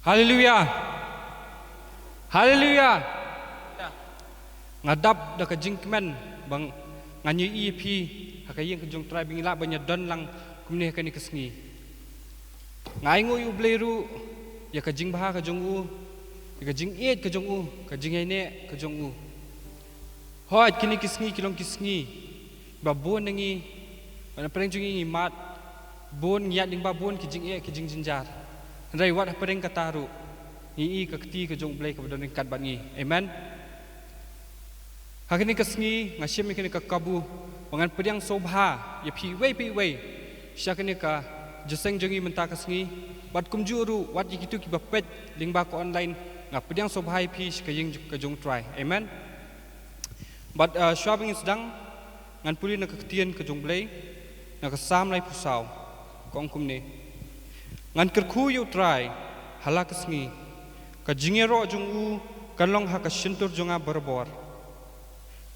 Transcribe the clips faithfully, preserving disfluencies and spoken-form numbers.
Haleluya. Haleluya. Nga dap da ka jingkmen ba ngan ïohi ïa phi ha ka ïing ka jong U Trai, ba ngi lah ban ïadon lang kumne ha kane ka sngi. Nga ainguh ïa U Blei ruh ïa ka jingbha ka jong u, ïa ka jingïeit ka jong u, ka jingïaineh ka jong u. Hooid, kine ki sngi ki long ki sngi ba bun na ngi, ba na pdeng jong ngi ngi mad, bun ngi ïaid lyngba bun ki jingeh ki jingjynjar. Hynrei wat hapdeng kata ruh ngi i ka kti ka jong U Blei kaba don ryngkat bad ngi. Amen. Ha kane ka sngi nga shim ïa kane ka kabu ba ngan pdiang sngewbha ïa phi iwei pa iwei sha kane ka jingïaseng jong ngi mynta ka sngi. Bad kumjuh ruh wat ïa kito kiba peit lyngba ka online, nga pdiang sngewbha ïa phi sha ka ïing ka jong U Trai. Amen. Bad, uh, shuwa ba ngin sdang, ngan pule na ka ktien ka jong U Blei, na ka Salm laiphew saw, ka ong kumne: Ngan kyrkhu ïa U Trai ha la ka sngi, ka jingïaroh jong u kan long ha ka shyntur jong nga barabor.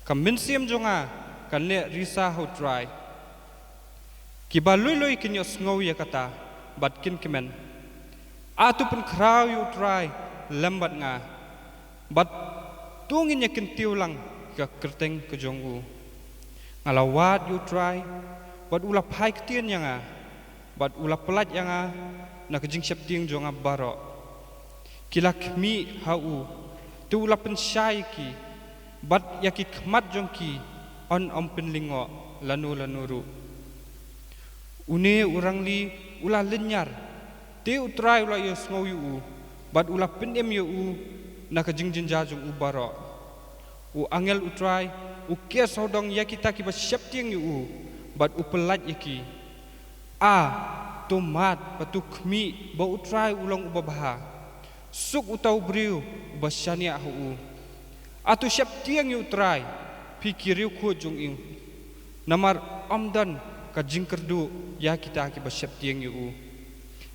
Ka mynsiem jong nga kan leh risa ha U Trai. Kiba lui lui kin ïohsngew ïa kata bad kin kmen. A to pynkhraw ïa U Trai lem bad nga, bad to ngin ïa kyntiew lang ïa ka kyrteng ka jong u. Nga la wad ïa U Trai bad u la phai ktien ïa nga, bad u la pyllait ïa nga na ka jingsheptieng jong nga baroh. Ki la khmih ha u, te u la pynshai ïa ki, bad ïa ki khmat jong ki yn ym pynlyngngoh lano lano ruh. Une u rangli u la lynñiar, te U Trai u la ïohsngew ïa u, bad u la pynim ïa u na ka jingjynjar jong u baroh. U angel U Trai u kiew sawdong ïa kita kiba sheptieng ïa u, bad u pyllait ïa ki. A to mad bad to khmih ba U Trai u long uba bha. Suk uta u briew uba shaniah ha u. A to sheptieng ïa U Trai, phi ki riewkhuid jong u, namar ym don ka jingkyrduh ïa kita kiba sheptieng ïa u.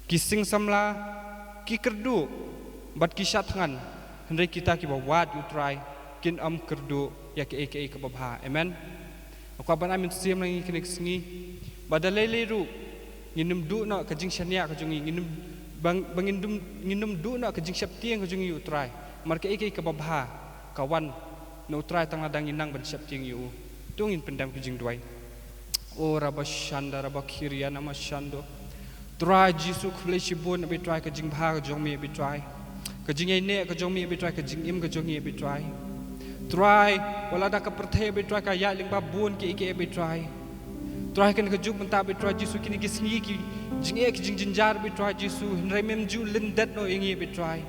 Ki sing samla ki kyrduh bad ki shah thngan, hynrei kita kiba wad ïa U Trai kin ym kyrduh ïa kaei kaei kaba bha. Amen. Nga kwah ban ai mynsiem lang ïa kine ki sngi ba da lei lei ruh ngin ym duh noh ka jingshaniah ka jong ngi, ngin ym, ba, ba ngin ym, ngin ym duh noh ka jingsheptieng ka jong ngi ïa U Trai. Namar kaei kaei kaba bha ka wan na U Trai tang lada ngi nang ban sheptieng ïa u. To ngin pyndem ka jingduwai. O rabashanda rabakhiria namashando. Trai Jisu, khublei shibun, Abi Trai, ka jingbha ka jong me, Abi Trai. Ka jingïaineh ka jong me, Abi Trai, ka jingim ka jong me, Abi Trai. Trai, wat lada ka pyrthei, Abi Trai, ka ïaid lyngba bun kiei kiei, Abi Trai. Trai, kane ka juk mynta, Abi Trai Jisu, kine ki sngi ki jingeh ki jingjynjar, Abi Trai Jisu, hynrei mem ju lyndet noh ïa ngi, Abi Trai.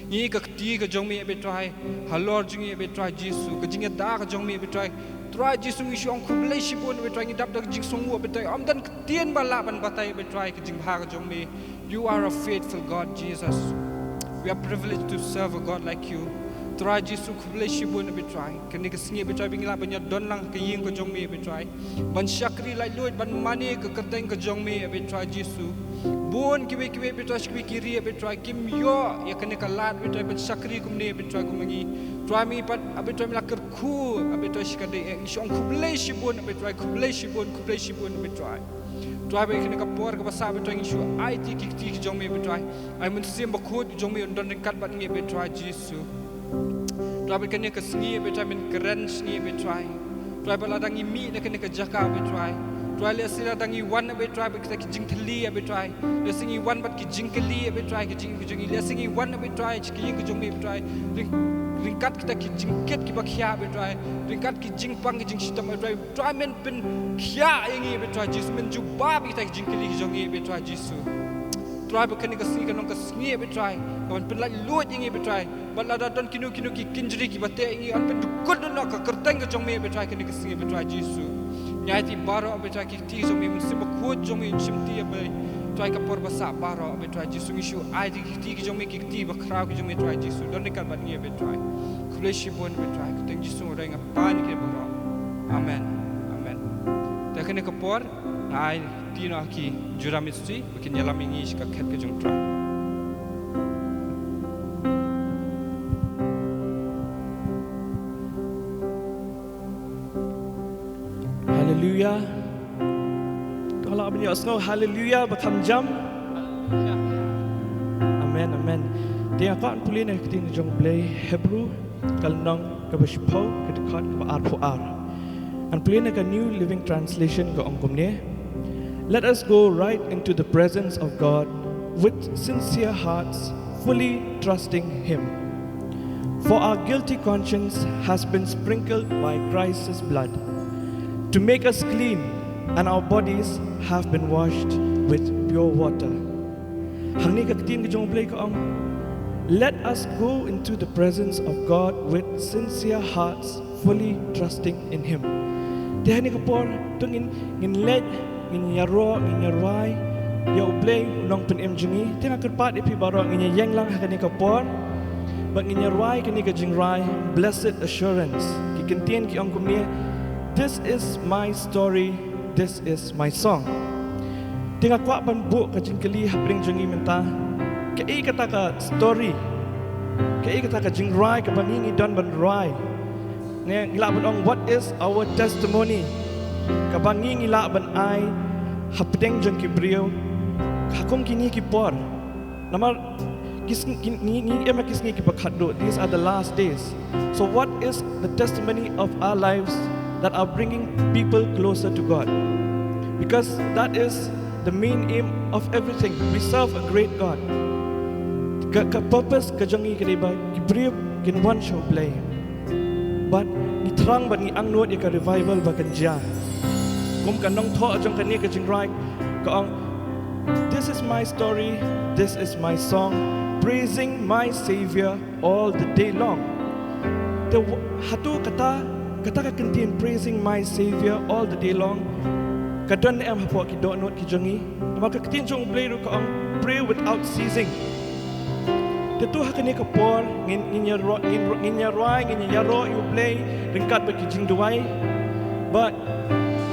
Ngi ka kti ka jong me, Abi Trai, halor jong ngi, Abi Trai Jisu, ka jingïada ka jong me, Abi Trai. Trai Jisu, ngi shu ong khublei shibun, Abi Trai, ngi dap da ka jingsngewnguh, Abi Trai, ym don ktien ba lah ban batai, Abi Trai, ka jingbha ka jong me. You are a faithful God, Jesus. We are privileged to serve a God like you. Trai Jisu, khublei shibun, Abi Trai. Kane ka sngi, Abi Trai, ba ngi lah ban ïadon lang ha ka ïing ka jong me, Abi Trai, ban shakri laitluid, ban mane ka kyrteng ka jong me, Abi Trai Jisu. Bun kiwei kiwei, Abi Trai, sha kiwei ki ri, Abi Trai, kim ïoh ïa kane ka lad, Abi Trai, ban shakri kumne, Abi Trai, kum ma ngi. Trai, me pat, Abi Trai, me la kyrkhu, Abi Trai, sha ka dei, eh, ngi shu ong khublei shibun, Abi Trai, khublei shibun, khublei shibun, Abi Trai. Trai, ba kane ka por kaba sah, Abi Trai, ngi shu aiti ki kti ki jong me, Abi Trai. Ai Mynsiem Bakhuid jong me un don ryngkat bad ngi, Abi Trai Jisu. Trai, ba kane ka sngi, Abi Trai, men kren sha ngi, Abi Trai. Trai, ba lada ngi mih na kane ka jaka, Abi Trai. Trai, lehse lada ngi wan, Abi Trai, bad kita ki jingthylli, Abi Trai. Lehse ngi wan bad ki jingkylli, Abi Trai, ki jing, ki jing, lehse ngi wan, Abi Trai, sha ki ïing ki jong me, Abi Trai. Ryng, ryngkat kita ki jingkit kiba khia, Abi Trai. Ryngkat ki jingpang ki jingshitom, Abi Trai. Trai, men pynkhiah ïa ngi, Abi Trai Jisu, men jubab ïa kita ki jingkylli ki jong ngi, Abi Trai Jisu. Trai, ba kane ka sngi kan long ka sngi, Abi Trai, kaban pynlaitluid ïa ngi, Abi Trai. Bad lada don kino kino ki kynjri kiba teh ïa ngi, yn pyndukut noh ka kyrteng ka jong me, Abi Trai, kane ka sngi, Abi Trai Jisu. Ngi aiti baroh, Abi Trai, ki kti ki jong me, Mynsiem Bakhuid jong me un shimti, Abi Trai, ka por ba sah baroh, Abi Trai Jisu, ngi shu aiti ki kti ki jong me, ki kti bakhraw ki jong me, Trai Jisu. Don ryngkat bad ngi, Abi Trai. Khublei shibun, Abi Trai, ka kyrteng Jisu ngi ong, Kpa, ngi kyrkhu baroh. Amen. Amen. Te kane ka por nga ai kti noh ha ki Judah Ministry ba kin ïalam ïa ngi sha ka khet ka jong U Trai. Haleluya. To lah ban ïohsngew haleluya ba kham jam. Amen, amen. Te nga kwah ban pule na ka ktien jong U Blei, Hebru, ka lynnong kaba shiphew, ka dkhot kaba arphew ar. Ngan pule na ka New Living Translation, ka ong kumne: Let us go right into the presence of God with sincere hearts, fully trusting Him. For our guilty conscience has been sprinkled by Christ's blood to make us clean, and our bodies have been washed with pure water. Hangne ka ktien ka jong U Blei ka ong: Let us go into the presence of God with sincere hearts, fully trusting in Him. Te hangne ka por, to ngin, ngin leit, ngin ïaroh, ngin ïarwai ïa U Blei, U Nongpynim jong ngi. Te nga kyrpad ïa phi baroh, ngin ïeng lang ha kane ka por, bad ngin ïarwai kane ka jingrwai, Blessed Assurance. Ki kyntien ki ong kumne: This is my story, this is my song. Te nga kwah ban buh ka jingkylli hapdeng jong ngi mynta: kaei kata ka story, kaei kata ka jingrwai kaba ngi ngi don ban rwai? Ngi, ngi lah ban ong, what is our testimony, kaba ngi ngi lah ban ai hapdeng jong ki briew ha kum kine ki por? Namar ki sngi, ki, ngi, ngi im ha ki sngi kiba khatduh. These are the last days. So what is the testimony of our lives that are bringing people closer to God? Because that is the main aim of everything. We serve a great God. Ka, ka purpose ka jong ngi ka dei ba ki briew kin wan sha U Blei. Bad ngi thrang bad ngi angnud ïa ka revival ba kan jia. Kum ka nongthoh jong kane ka jingrwai ka ong: This is my story, this is my song, praising my Savior all the day long. Te wa-, hato kata, kata ka kyntien, praising my Savior all the day long, ka don ne em hapoh ki dohnud ki jong ngi? Namar ka ktien jong U Blei ruh ka ong, pray without ceasing. Te to ha kane ka por ngin, ngin ïaroh, ngin ro-, ngin ïarwai, ngin ïaroh ïa U Blei ryngkat bad ki jingduwai. Bad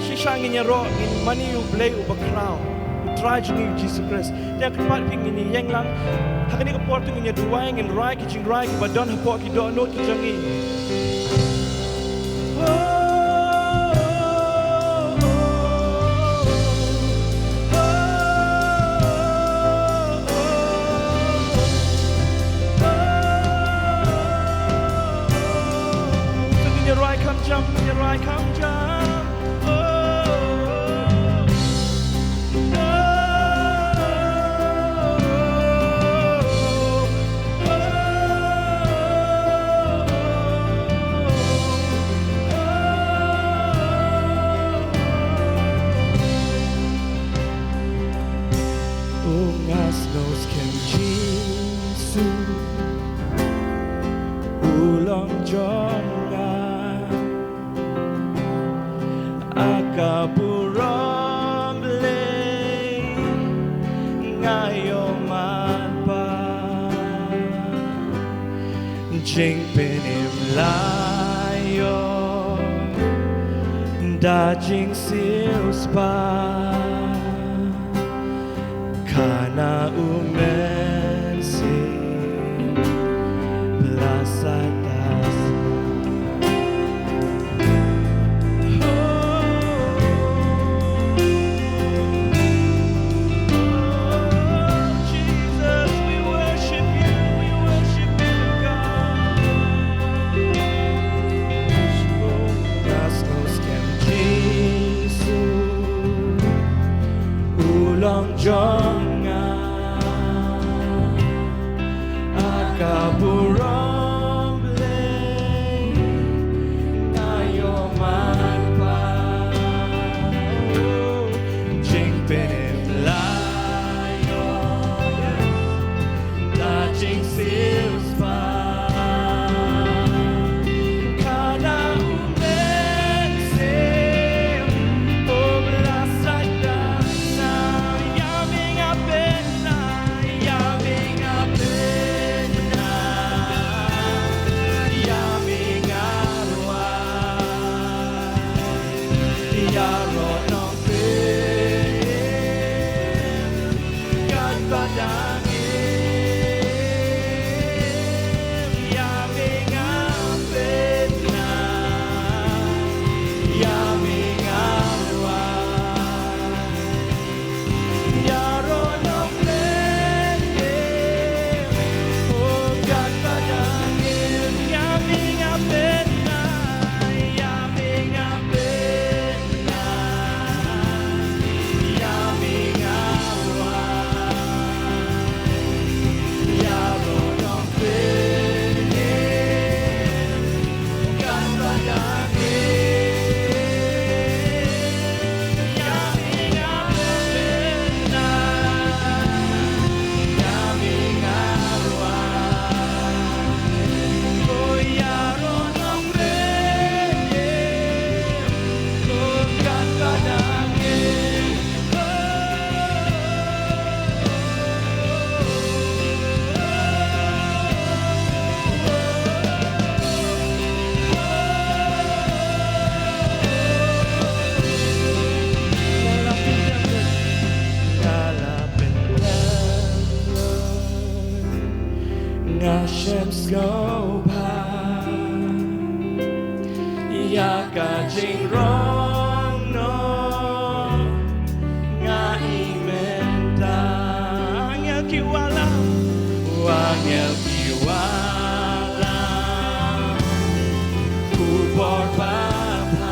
shisha ngin ïaroh, ngin mane ïa U Blei uba khraw, U Trai jong ngi U Jisu Khrist. Te nga kyrpad ïa phi ngin ïeng lang ha kane ka por, to ngin ïaduwai, ngin rwai ki jingrwai kiba don hapoh ki dohnud ki jong ngi. U nga sngewskhem Jisu, u long jong nga. Ha ka burom Blei nga ïohmad ba jingpynim la ïoh da jingsiewspah. Kana u Mynsiem Blei sa tas. Oh, Jesus, we worship you, we worship you, God. Nga sngewskhem Jisu, u long jong nga. Nga shem sngewbha ïa ka jingrong noh nga i mynta. Angel ki wallam, angel ki wallam, khubor babha.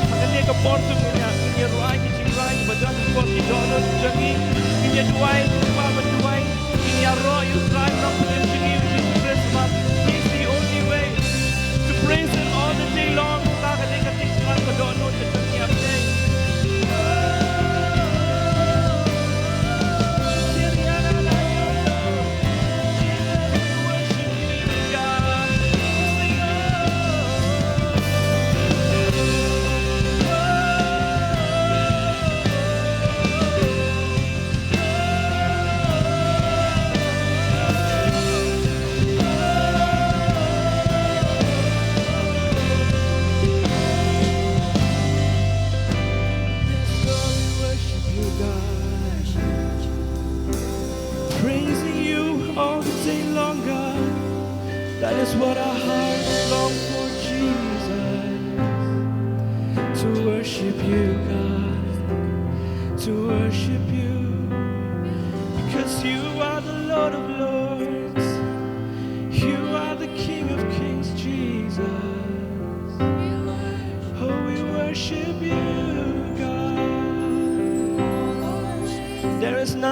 Ha kane ka por to ngin ïa, ngin ïa duwai ki jingduwai kiba don ha ka por ki dohnud jong ngi. Ngin ïa duwai, ngin ïa duwai. Ngin ïaroh ïa u Trai Nongpynim jong ngi u Jisu Khrist namar He is the only way to praise Him all the day long. Kata ka dei ka jingkren ka dohnud ka jong ngi ha kane.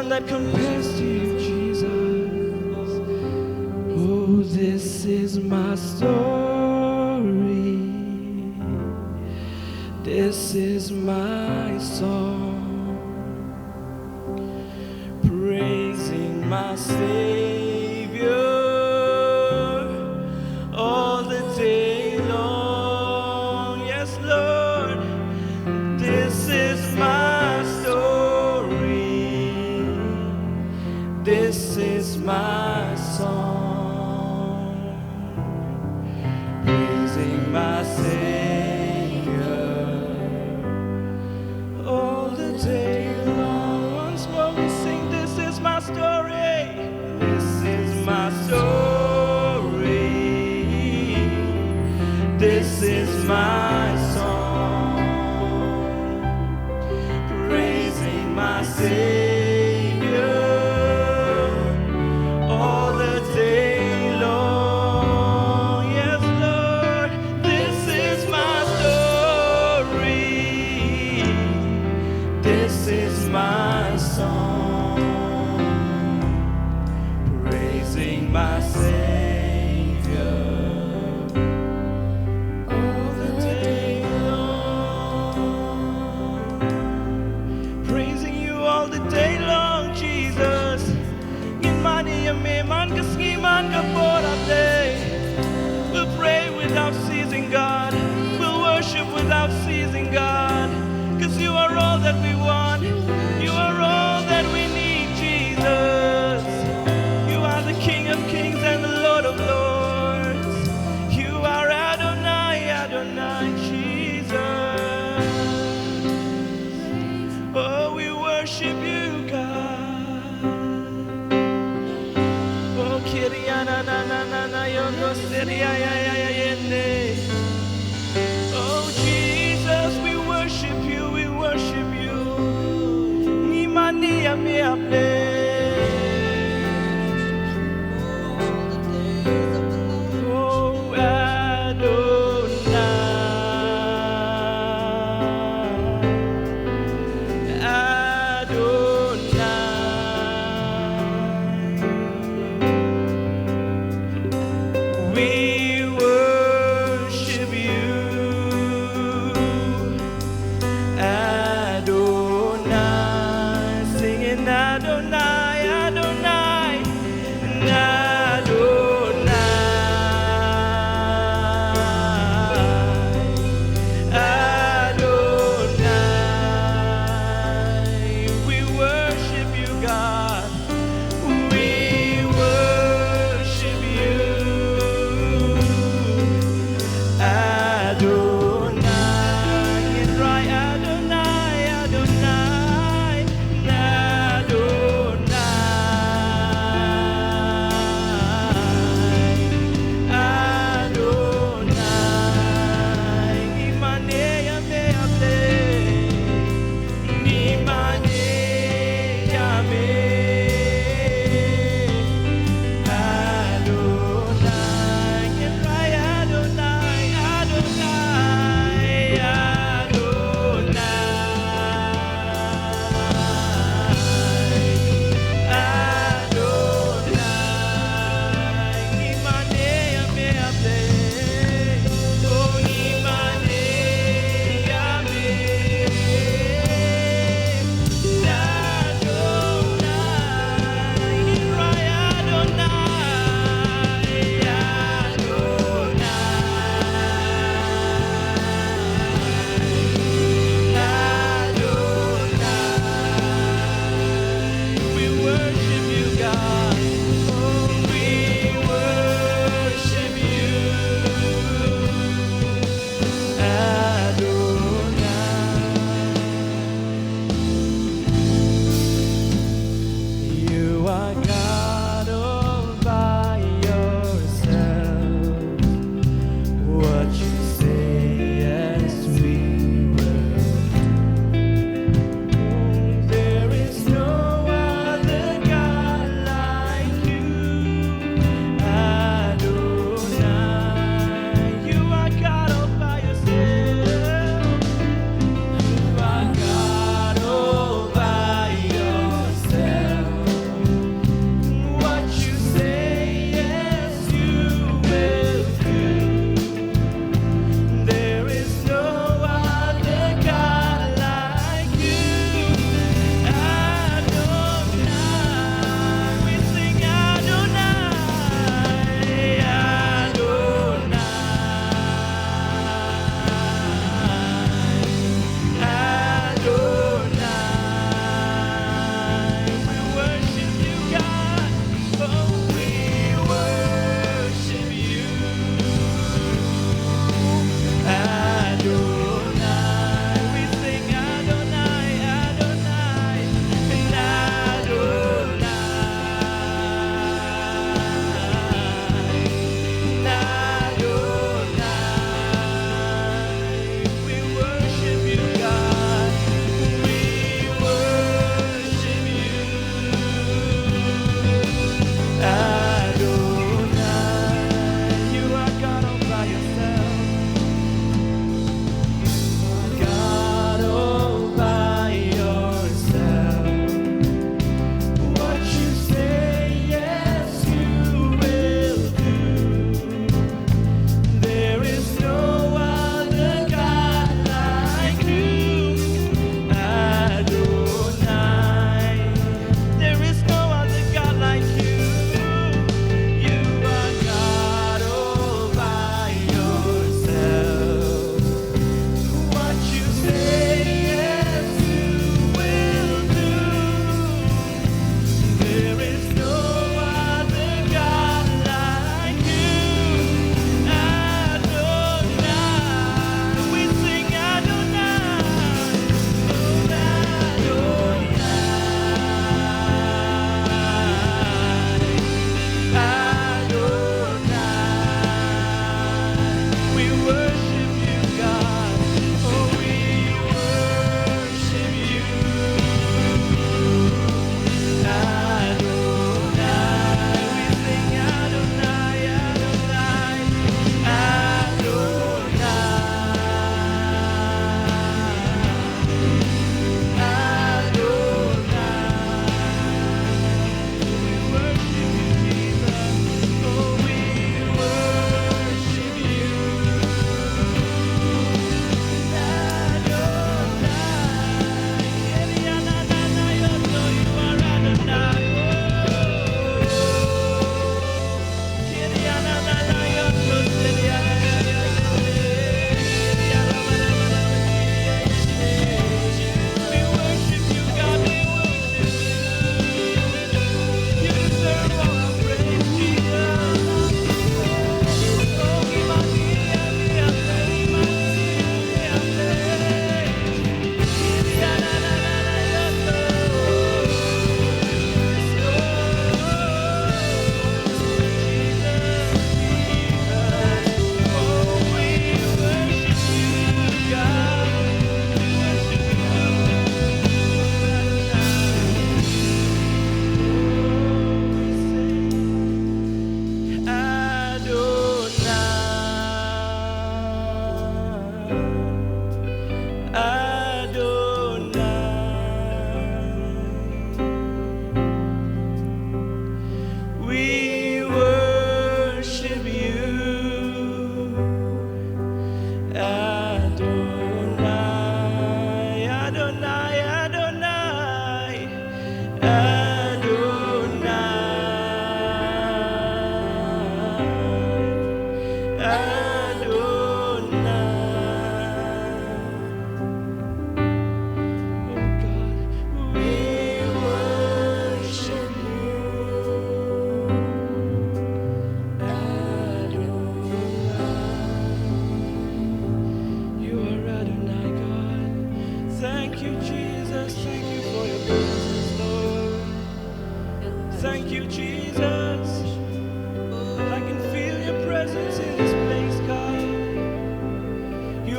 that compares to you, Jesus. Oh, this is my story. This is my song. Praising my Savior all the day long. Yes, Lord, this is my story. This is my song. Praising my Savior all the day long. Once more we sing, this is my story. This is my story. This is my song. Praising my Savior all the day long. Yes, Lord, this is my story. This is my song. Praising my Savior all the day long. Praising you all the day long, Jesus. Ngin mane ïa me man ka sngi man ka por, A Blei. We'll pray without ceasing, God. We'll worship without ceasing, God. 'Cause you are all that we want. You are all that we need, Jesus. You are the King of kings and the Lord of lords. You are Adonai, Adonai, Jesus. Oh, we worship you, God. Oh, Kiriana na na na na yondo seria ya ya ya yende. Oh, Jesus, we worship you, we worship you. Ngin mane ïa me, A Blei. Oh, Adonai, Adonai. We worship you, Adonai. Singing Adonai.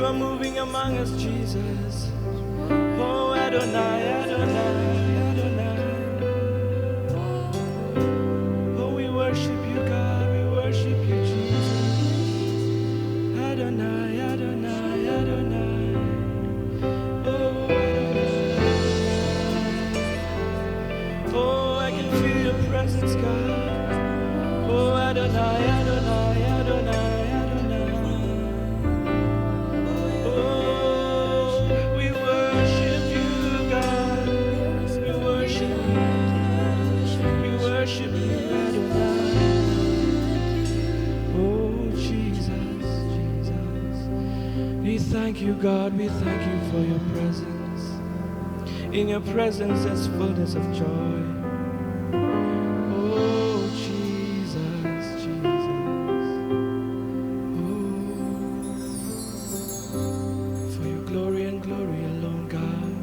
Moving among us, Jesus. Oh, Adonai, Adonai, Adonai. Oh, we worship you, God. We worship you, Jesus. Adonai, Adonai, Adonai. Oh, Adonai. Oh, I can feel your presence, God. Oh, Adonai, Adonai, Adonai, Adonai. Oh, we worship you, God. We worship you. We worship you, Adonai. Oh, Jesus, Jesus. We thank you, God. We thank you for your presence. In your presence there's fullness of joy. Oh, Jesus, Jesus. Oh, for your glory and glory alone, God.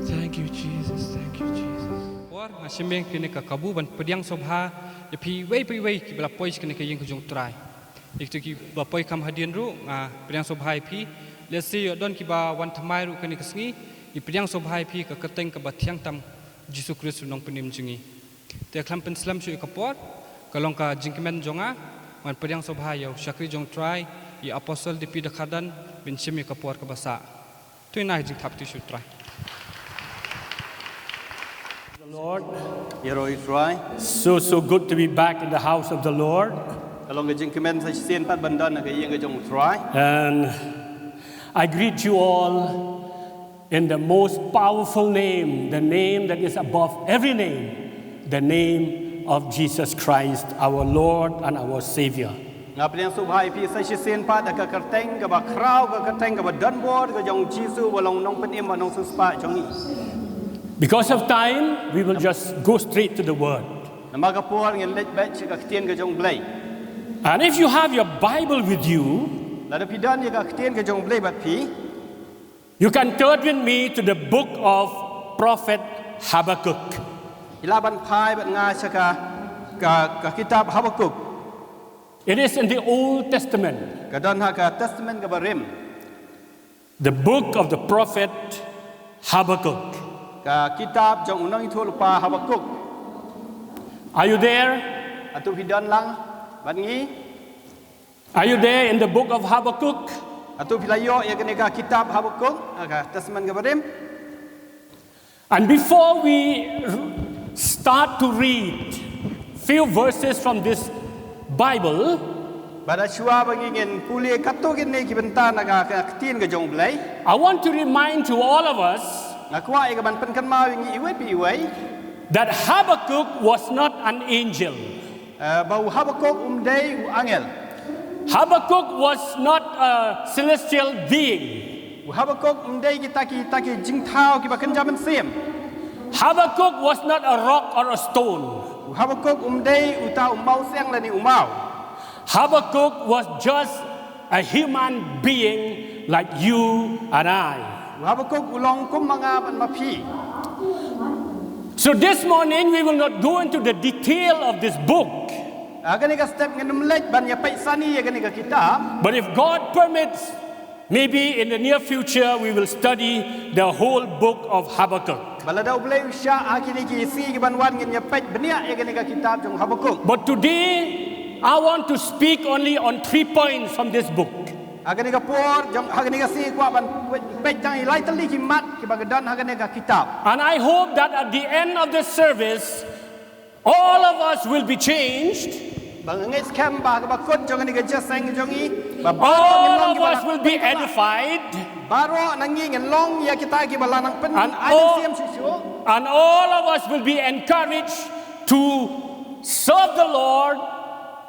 Thank you, Jesus. Thank you, Jesus. Por nga shim ïa kane ka kabu ban pdiang sngewbha ïa phi iwei pa iwei kiba la poi sha kane ka ïing ka jong U Trai. Ïa kito kiba poi kham hadien ruh nga pdiang sngewbha ïa phi. Lehse ïoh don kiba wan thymmai ruh kane ka sngi. Ngi pdiang sngewbha ïa phi ha ka kyrteng kaba thiang tam U Jisu Khrist U Nongpynim jong ngi. Te khlem pynslem shuh ïa ka por, ka long ka jingkmen jong nga ban pdiang sngewbha ïa u shakri jong U Trai, ïa u Apostol D P Dakhardan, ban shim ïa ka por kaba sah. To ngin ai ka jingthap kti sha U Trai. The Lord. Ïaroh ïa U Trai. So, so good to be back in the house of the Lord. Ka long ka jingkmen sa shisien pat ban don ha ka ïing ka jong U Trai. And I greet you all in the most powerful name, the name that is above every name, the name of Jesus Christ, our Lord and our Savior. Nga pdiang sngewbha ïa phi sa shisien pat ha ka kyrteng kaba khraw, ka kyrteng kaba donbor ka jong U Jisu uba long U Nongpynim bad U Nongsiewspah jong ngi. Because of time, we will just go straight to the word. Namar ka por ngin leit beit sha ka ktien ka jong U Blei. And if you have your Bible with you, lada phi don ïa ka ktien ka jong U Blei bad phi, you can turn with me to the book of prophet Habakkuk. Phi lah ban phai bad nga sha ka, ka, ka kitab Habakuk. It is in the Old Testament. Ka don ha ka Testament kaba rim. The book of the prophet Habakkuk. Ka kitab jong u nongïathuhlypa Habakuk. Are you there? Hato phi don lang bad ngi? Are you there in the book of Habakkuk? Hato phi la ïoh ïa kane ka kitab Habakuk, ka Testament kaba rim? And before we r-, start to read few verses from this Bible, bad shuwa ba ngi ngin pule katto katne ki bynta na ka, ka ktien ka jong U Blei, I want to remind to all of us, nga kwah ïa ka ban pynkynmaw ïa ngi iwei pa iwei, that Habakkuk was not an angel. Eh, ba u Habakuk um dei u angel. Habakkuk was not a celestial being. U Habakuk um dei kita ki, kita ki jingthaw kiba kynja mynsiem. Habakkuk was not a rock or a stone. U Habakuk um dei uta u mawsiang lane u maw. Habakkuk was just a human being like you and I. U Habakuk u long kum ma nga bad ma phi. So this morning we will not go into the detail of this book. Ha kane ka step ngin ym leit ban ïa peit sani ïa kane ka kitab. But if God permits, maybe in the near future we will study the whole book of Habakkuk. Bad lada U Blei u shah ha kine ki sngi kiban wan ngin ïa peit bniah ïa kane ka kitab jong Habakuk. But today I want to speak only on three points from this book. Ha kane ka por jong, ha kane ka sngi kwah ban peit tang ïa lai tylli ki mat kiba ka don ha kane ka kitab. And I hope that at the end of the service, all of us will be changed. Ba nga ngeit skhem ba ha kaba kut jong kane ka jingïaseng jong ngi, ba baroh ngin long kiba la pynkylla. All of us will be edified. Baroh na ngi ngin long ïa kita kiba la nang pyn-, ai mynsiem shuh shuh. And all of us will be encouraged to serve the Lord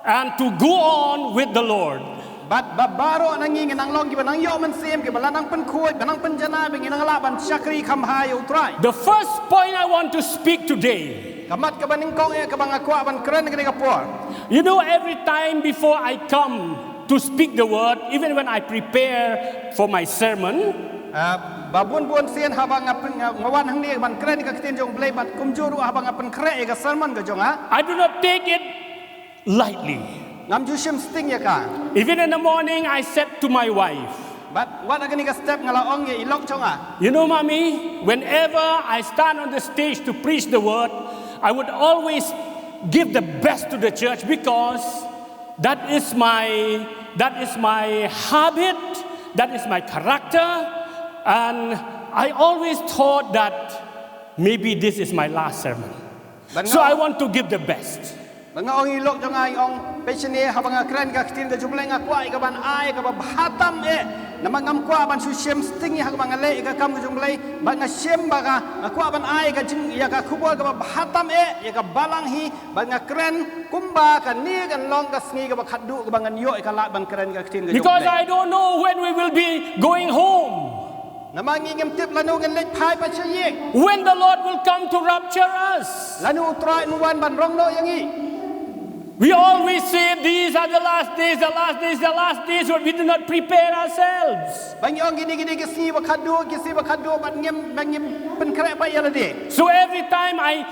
and to go on with the Lord. Bad ba baroh na ngi ngin nang long kiba nang ïoh mynsiem, kiba la nang pynkhuid, ba nang pynjanai, ba ngin nang lah ban shakri kham bha ïa U Trai. The first point I want to speak today. Ka mat kaba nyngkong ïa kaba nga kwah ban kren ha kane ka por. You know, every time before I come to speak the word, even when I prepare for my sermon, ah, ba bun bun sien haba nga pyn-, nga, nga wan hangne ban kren ïa ka ktien jong U Blei bad kumjuh ruh haba nga pynkhreh ïa ka sermon ka jong nga, I do not take it lightly. Ngam ju shim sting ïa ka. Even in the morning, I said to my wife, Bad wat ha kane ka step nga la ong ïa i lok jong nga. You know, Mommy, whenever I stand on the stage to preach the word, I would always give the best to the church because that is my that is my habit, that is my character, and I always thought that maybe this is my last sermon. Bad So nga I want to give the best. Bad nga ong ïa i lok jong nga, i ong, peit shane, haba nga kren ka ktien ka jong U Blei nga kwah ïa ka ban ai kaba bha tam eh. Namar ngam kwah ban shu shim sting ïa ha kaba nga leh ïa ka kam ka jong U Blei. Bad nga shim ba ka, nga kwah ban ai ka jing ïa ka khubor kaba bha tam eh ïa ka balang hi. Bad nga kren kumba kane kan long ka sngi kaba khatduh kaba ngan ïoh ïa ka lad ban kren ka ktien ka jong U Blei. Because I don't know when we will be going home. Namar ngi ngim tip lano ngin leit phai pat sha ïing. When the Lord will come to rapture us. Lano U Trai un wan ban rong noh ïa ngi. We always say these are the last days, the last days, the last days, but we do not prepare ourselves. Ba ngi ong kine kine ki sngi ba khatduh, ki sngi ba khatduh, bad ngim, ba ngim pynkhreh pat ïa lade. So every time I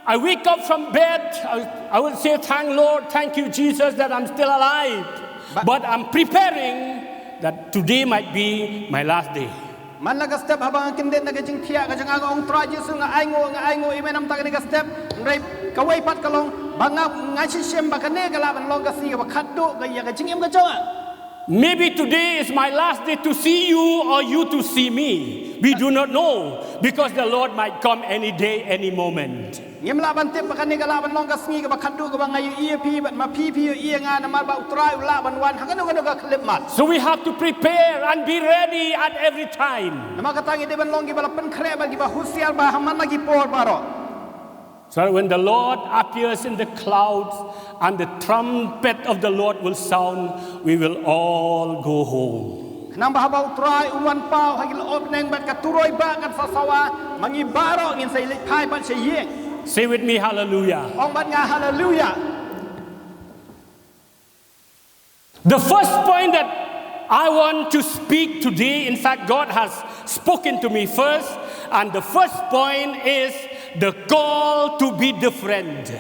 I wake up from bed, I, I will say, "Thank Lord, thank you, Jesus, that I'm still alive." But But I'm preparing that today might be my last day. Man la ka step haba nga kyndit na ka jingthiah ka jong nga, nga ong, "Trai Jisu, nga ainguh, nga ainguh ïa me namar kane ka step." Hynrei kawei pat ka long ba nga, nga shisha ba kane ka lah ban long ka sngi kaba khatduh ka ïa ka jingim ka jong nga. Maybe today is my last day to see you or you to see me. We do not know because the Lord might come any day, any moment. Ngim lah ban tip ba kane ka lah ban long ka sngi kaba khatduh kaba nga ïohi ïa phi bad ma phi phi ïohi ïa nga namar ba U Trai u lah ban wan ha kano kano ka khyllipmat. So we have to prepare and be ready at every time. Namar kata ngi dei ban long kiba la pynkhreh bad kiba husiar bha ha man la ki por baroh. So that when the Lord appears in the clouds and the trumpet of the Lord will sound, we will all go home. Khnang ba haba U Trai un wan paw ha ki lyoh bneng bad ka turoi bah kan sa sawa, ma ngi baroh ngin sa ïaleit phai pat sha ïing. Say with me, hallelujah. Ong bad nga, hallelujah. The first point that I want to speak today, in fact, God has spoken to me first, and the first point is the call to be different.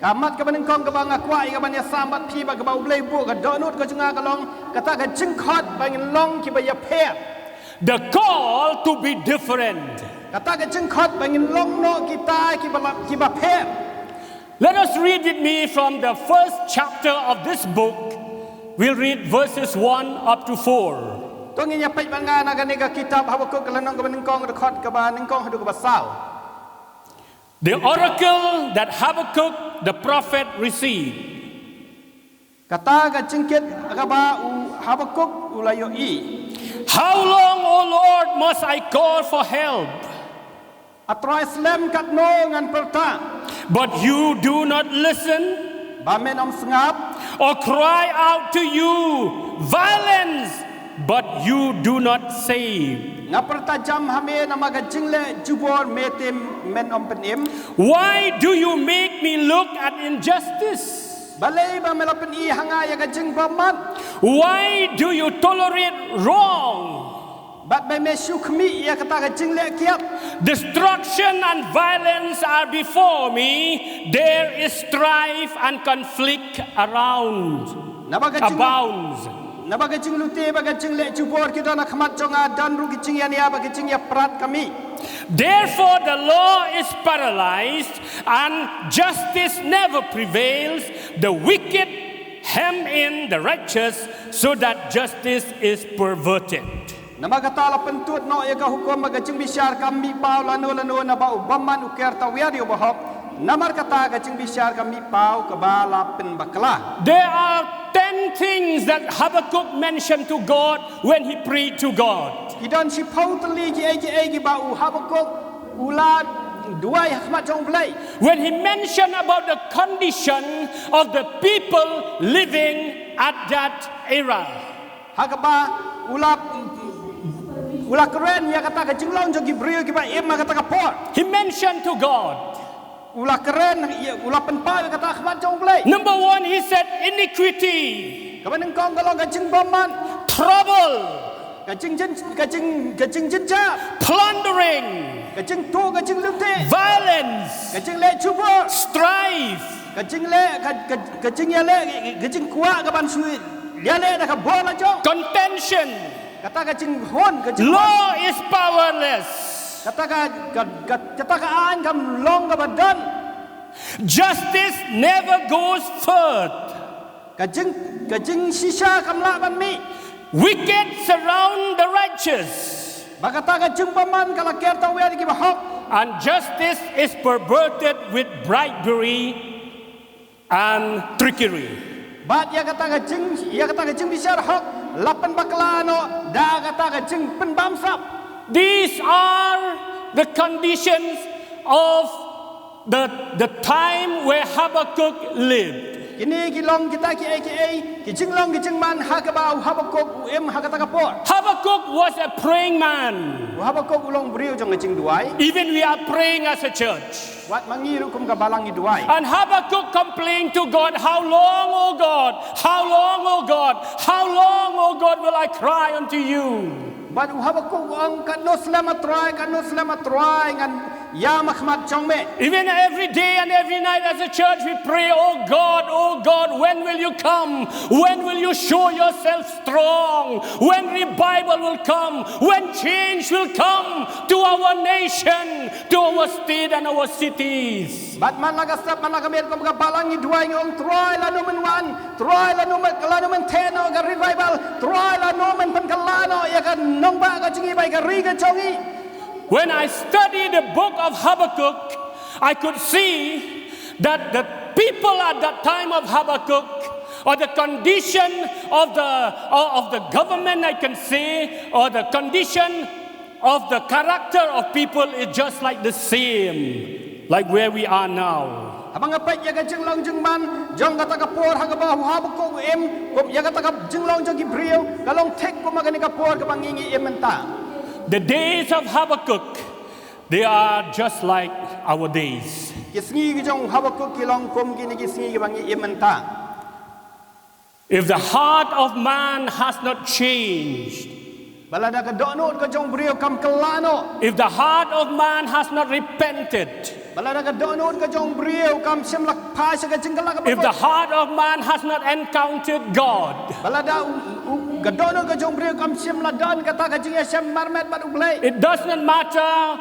Ka mat kaba nyngkong kaba nga kwah ïa ka ban ïasam bad phi bad kaba U Blei u buh ha ka dohnud ka jong nga ka long kata ka jingkhot ba ngin long kiba ïapher. The call to be different. Kata ka jingkhot ba ngin long noh kita kiba la, kiba pher. Let us read with me from the first chapter of this book. We'll read verses one up to four. To ngin ïa peit bad nga na kane ka kitab Habakuk ka lynnong kaba nyngkong, dkhot kaba nyngkong haduh kaba saw. The oracle that Habakkuk the prophet received. Kata ka jingkit kaba u Habakuk u la ïohi. How long, O Lord, must I call for help? A Trai, slem katno ngan pyrta. But you do not listen. Ba men ym sngap. Or cry out to you, violence, but you do not save. Nga pyrta jam ha me namar ka jingleh jubor me te men ym pynim. Why do you make me look at injustice? Balei ba me la pyni ha nga ïa ka jingbymman? Why do you tolerate wrong? Bad ba me shu khmih ïa kata ka jingleh kiad. Destruction and violence are before me, there is strife and conflict around. Naba ka jing- Abounds. Naba ka jinglute bad ka jingleh jubor ki don ha khmat jong nga, don ruh ki jingïania bad ki jingïaprat ka mih. Therefore the law is paralyzed and justice never prevails. The wicked hem in the righteous so that justice is perverted. Namar kata la pyntud noh ïa ka hukum bad ka jingbishar kam mih paw lano lano naba u bymman u ker tawiar ïa u bahok. Namar kata ka jingbishar kam mih paw kaba la pynbakla. There are ten things that Habakkuk mentioned to God when he prayed to God. Ki don shiphew tylli kiei kiei kiba u Habakuk u la duwai ha khmat jong U Blei. When he mentioned about the condition of the people living at that era. Ha kaba u la, u la kren ïa kata ka jinglong jong ki briew kiba im ha kata ka por. He mentioned to God. U la kren, u la pynpaw ïa kata ha khmat jong U Blei. Number one, he said, iniquity. Kaba nyngkong ka long ka jingbymman. Trouble. Ka jingjin, ka jingjynjar. Plundering. Ka jingtuh, ka jinglute. Violence. Ka jingleh jubor. Strife. Ka jingleh, ka, ka, ka jingïaleh, ka jingkwah ka ban shu ïaleh da ka bor la jong. Contention. Kata ka jinghun, ka jing- Law is powerless. Kata ka, ka, ka, kata ka aiñ kam long kaba don. Justice never goes forth. Ka jing, ka jingshisha kam lah ban mih. Wicked surround the righteous. Ba kata ka jingbymman ka la ker tang ïa ki bahok. And justice is perverted with bribery and trickery. Bad ïa kata ka jing, ïa kata ka jingbishar hok la pynbakla noh da kata ka jingpynbamsap. These are the conditions of the, the time where Habakkuk lived. Kine ki long kita ki ei ki ei, ki jinglong ki jingman ha kaba u Habakkuk u im ha kata ka por. Habakkuk was a praying man. U Habakkuk u long briew jong ka jingduwai. Even we are praying as a church. Wat ma ngi ruh kum ka balang ngi duwai. And Habakkuk complained to God, "How long, O God? How long, O God? How long, O God, will I cry unto you?" Bad u Habakkuk u ong, "Katno slem, A Trai, katno slem, A Trai, ngan ïam ha khmat jong me?" Even every day and every night as a church we pray, "Oh God, oh God, when will you come? When will you show yourself strong? When revival will come? When change will come to our nation, to our state and our cities?" Bad man la ka sap, man la ka miet kum ka balang ngi duwai ngi ong, "Trai, lano men wan? Trai, lano men, lano men theh noh ka revival? Trai, lano men pynkylla noh ïa ka nongbah ka jong ngi bad ïa ka ri ka jong ngi?" When I study the book of Habakkuk, I could see that the people at that time of Habakkuk, or the condition of the, or of the government, I can say, or the condition of the character of people is just like the same, like where we are now. Haba nga peit ïa ka jinglong jingman jong kata ka por ha kaba u Habakkuk u im, kum ïa kata ka jinglong jong ki briew, ka long thik kum ha kane ka por kaba ngi ngi im mynta. The days of Habakkuk, they are just like our days. Ki sngi ki jong u Habakkuk ki long kum kine ki sngi kiba ngi im mynta. If the heart of man has not changed, ba lada ka dohnud ka jong briew kam kylla noh, if the heart of man has not repented, ba lada ka dohnud ka jong briew kam shym la phai sha ka jingkylla kaba, if the heart of man has not encountered God, ba lada u, u, ka dohnud ka jong briew kam shym la don kata ka jingïashem marmet bad U Blei, it does not matter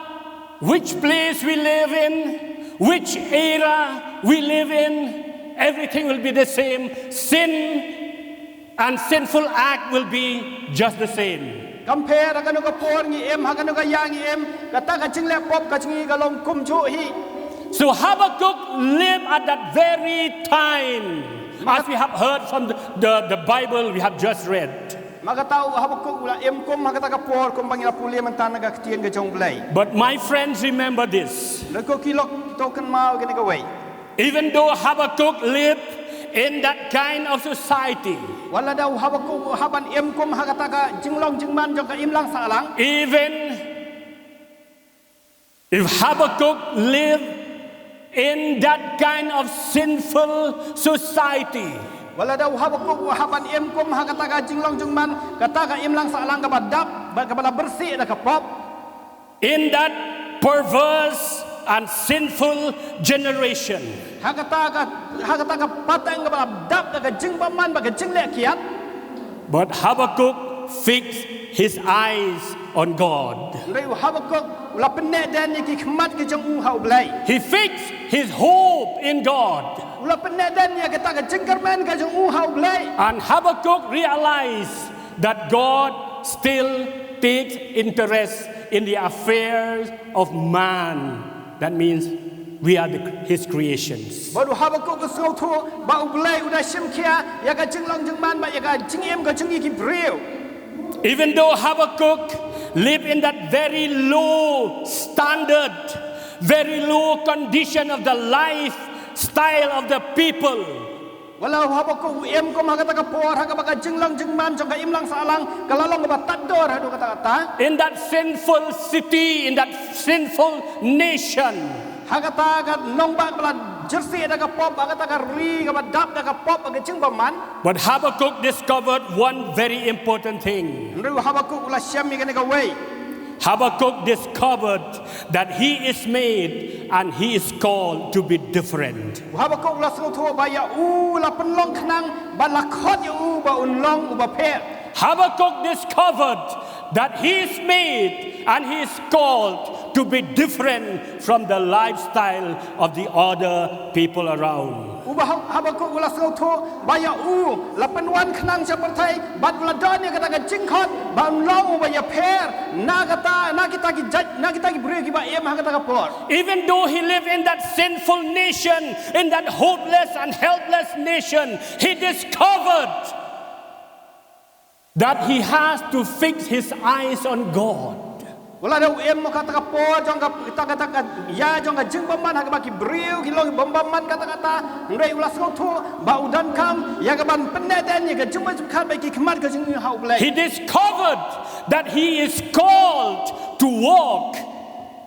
which place we live in, which era we live in, everything will be the same. Sin and sinful act will be just the same. Kam pher ha kano ka por ngi im, ha kano ka ïa ngi im, kata ka jingleh pop ka jong ngi ka long kumjuh hi. So Habakkuk lived at that very time, as we have heard from the, the, the Bible we have just read. Ma kata u Habakkuk u la im kum ha kata ka por kumba ngi la pule mynta na ka ktien ka jong U Blei. But my friends, remember this. Lada ko ki lok to kynmaw kane kawei. Even though Habakkuk lived in that kind of society, wat lada u Habakkuk u hap ban im kum ha kata ka jinglong jingman jong ka imlang sahlang, even if Habakkuk lived in that kind of sinful society, wat lada u Habakkuk u hap ban im kum ha kata ka jinglong jingman, kata ka imlang sahlang kaba dap, ba, kaba la bersih da ka pop, in that perverse and sinful generation, ha kata ka, ha kata ka pateng kaba la dap da ka jingbymman bad ka jingleh kiad, but Habakkuk fixed his eyes on God. Hynrei u Habakkuk u la pynneh den ïa ki khmat ki jong u ha U Blei. He fixed his hope in God. U la pynneh den ïa kata ka jingkyrmen ka jong u ha U Blei. And Habakkuk realized that God still takes interest in the affairs of man. That means we are the, his creations. Bad u Habakkuk u sngewthuh ba U Blei u da shim khia ïa ka jinglong jingman bad ïa ka jingim ka jong ngi ki briew. Even though Habakkuk lived in that very low standard, very low condition of the lifestyle of the people, wat la u Habakkuk u im kum ha kata ka por ha kaba ka jinglong jingman jong ka imlang sahlang ka la long kaba tad dor haduh katta katta, in that sinful city, in that sinful nation, ha kata ka nongbah kaba la jyrsieh da ka pop, ha kata ka ri kaba dap da ka pop, ka jingbymman, but Habakkuk discovered one very important thing. Hynrei u Habakkuk u la shem ïa kane kawei. Habakkuk discovered that he is made and he is called to be different. U Habakkuk u la sngewthuh ba ïa u la pynlong khnang bad la khot ïa u ba un long uba pher. Habakkuk discovered that he is made and he is called to be different from the lifestyle of the other people around. U Bah-, Habakkuk u la sngewthuh ba ïa u la pynwan khnang sha pyrthei bad u la don ïa kata ka jingkhot ba un long uba ïapher na kata, na kita ki jait, na kita ki briew kiba im ha kata ka por. Even though he lived in that sinful nation, in that hopeless and helpless nation, he discovered that he has to fix his eyes on God. Wat la da u im ha kata ka por jong ka, kata, kata ka ïa jong ka jingbymman ha kaba ki briew ki long bym bymman katta katta, hynrei u la sngewthuh ba u donkam ïa kaban pynneh dien ïa ka jingmut jingpyrkhat bad ki khmat ka jong u ha U Blei. He discovered that he is called to walk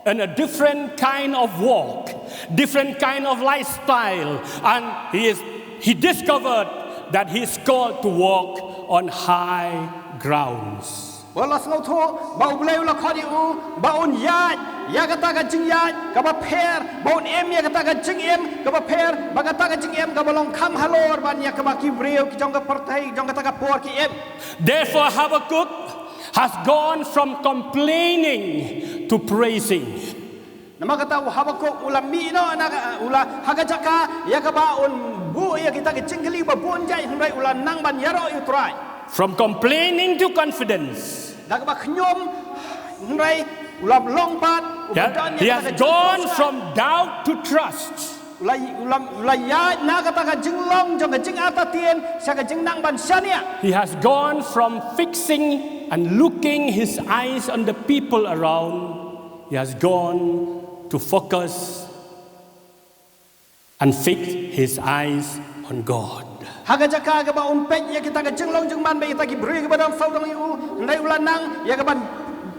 in a different kind of walk, different kind of lifestyle, and he is, he discovered that he is called to walk on high grounds. Ba u la sngewthuh ba U Blei u la khot ïa u ba un ïaid ïa kata ka jingïaid kaba pher, ba un im ïa kata ka jingim kaba pher, ba kata ka jingim kaba long kham halor ban ïa kaba ki briew ki jong ka pyrthei jong kata ka por ki im. Therefore, Habakkuk has gone from complaining to praising. Namar kata u Habakkuk u la mih noh na ka, u la ha ka jaka ïa kaba un buh ïa kita ki jingkylli ba bun jait, hynrei u la nang ban ïaroh ïa U Trai. From complaining to confidence. Na kaba khñium, hynrei u la long pat, u la don ïa kita ki jingkylli. He has gone from doubt to trust. U la, u la, u la ïaid na kata ka jinglong jong ka jingartatien sha ka jingnang ban shaniah. He has gone from fixing and looking his eyes on the people around. He has gone to focus and fix his eyes on God. Ha ka jaka kaba un peit ïa kita ka jinglong jingman bad kita ki briew kiba dang sawdong ïa u, hynrei u la nang ïa kaban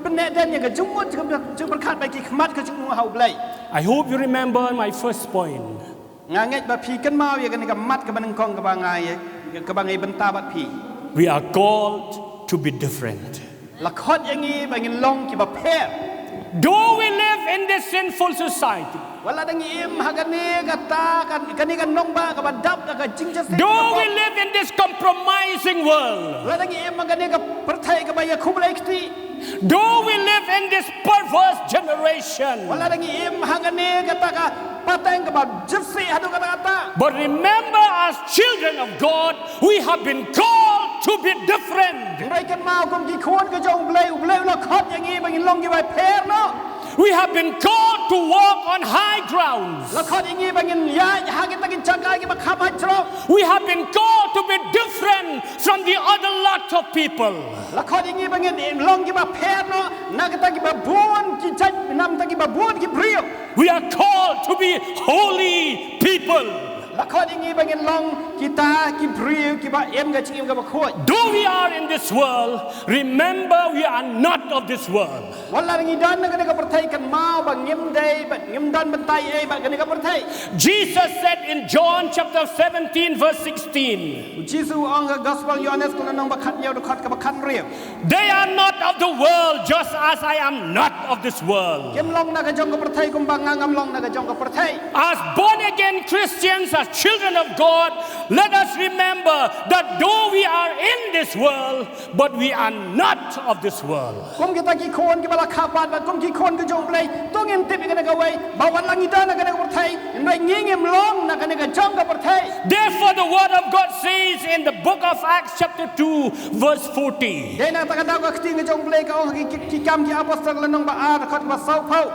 pynneh dien ïa ka jingmut jingpyrkhat bad ki khmat ka jong u ha U Blei. I hope you remember my first point. Nga ngeit ba phi kynmaw ïa kane ka mat kaba nyngkong kaba nga ïa, kaba nga ïa bynta bad phi. We are called to be different. La khot ïa ngi ba ngin long kiba pher. Though we live in this sinful society. Wat la da ngi im ha kane kata, kan, kane ka nongbah kaba dap da ka jingjia. Though we live in this compromising world. Wat la da ngi im ha kane ka pyrthei kaba ïa khublei kti. Though we live in this perverse generation. Wat la da ngi im ha kane kata ka pateng kaba jyrsieh haduh katta katta. But remember, as children of God, we have been called to be different. Hynrei kynmaw kum ki khun ka jong U Blei, U Blei u la khot ïa ngi ba ngin long kiba pher noh. We have been called to walk on high grounds. La khot ïa ngi ba ngin ïaid ha kita ki jaka kiba kham hajrong. We have been called to be different from the other lot of people. La khot ïa ngi ba ngin long kiba pher noh na kita kiba bun ki jait, na kita kiba bun ki briew. We are called to be holy people. La khot ïa ngi ba ngin long kita ki briew kiba im ka jingim kaba khuid. Though we are in this world, remember we are not of this world. Wat la ngi don na kane ka pyrthei, kynmaw ba ngim dei, ba ngim don bynta ei bad kane ka pyrthei. Jesus said in John chapter seventeen, verse sixteen. U Jisu u ong ha Gospel Ïohannes ka lynnong ba khathynñiew, dkhot kaba khathynriew. They are not of the world, just as I am not of this world. Kim long na ka jong ka pyrthei kumba nga ngam long na ka jong ka pyrthei. As born again Christians, as children of God, let us remember that though we are in this world, but we are not of this world. Kum kita ki khun kiba la kha pat bad kum ki khun ka jong U Blei, to ngin tip ïa kane kawei, ba wat la ngi don na kane ka pyrthei, hynrei ngi ngim long na kane ka jong ka pyrthei. Therefore, the word of God says in the book of Acts, chapter two, verse forty. Dei na kata ka daw ka ktien ka jong U Blei ka ong ha ki, ki, ki Kam ki Apostol ka lynnong ba ar, dkhot kaba sawphew.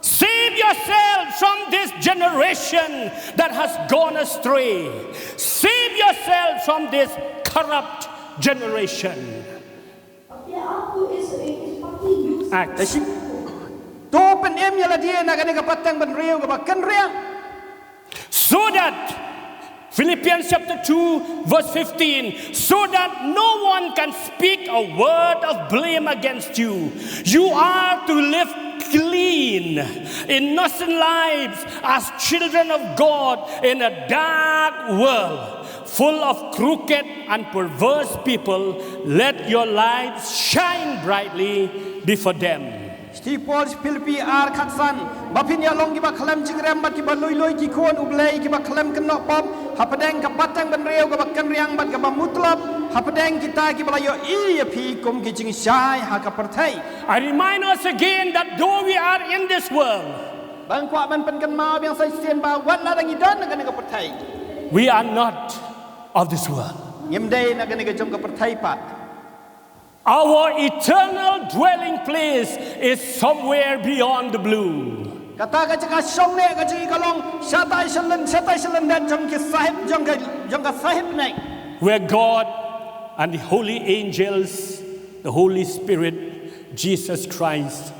Save yourself from this generation that has gone astray. Save yourself from this corrupt generation. Acts. To pynim ïa lade na kane ka pateng bynriew kaba kynriah. So that Philippians chapter two, verse fifteen, so that no one can speak a word of blame against you. You are to live clean, innocent lives as children of God in a dark world. full of crooked and perverse people, let your light shine brightly before them. Shithi Paul sha Philippi ar khatsan, ba phin ïa long kiba khlem jingrem bad kiba lui lui ki khun U Blei kiba khlem kynnoh pop hapdeng ka pateng bynriew kaba kynriang bad kaba mutlop, hapdeng kita kiba la ïohi ïa phi kum ki jingshai ha ka pyrthei. I remind us again that though we are in this world, Ba nga kwah ban pynkynmaw biang sa shisien ba wat la dang ngi don na kane ka pyrthei, we are not of this world. Ngim dei na kane ka jong ka pyrthei pat. Our eternal dwelling place is somewhere beyond the blue. Kata ka jaka shong ne ka jaka ka long shatai shalin, shatai shalin dat jong ki sahib, jong ka, jong ka sahib ne. Where God and the holy angels, the Holy Spirit, Jesus Christ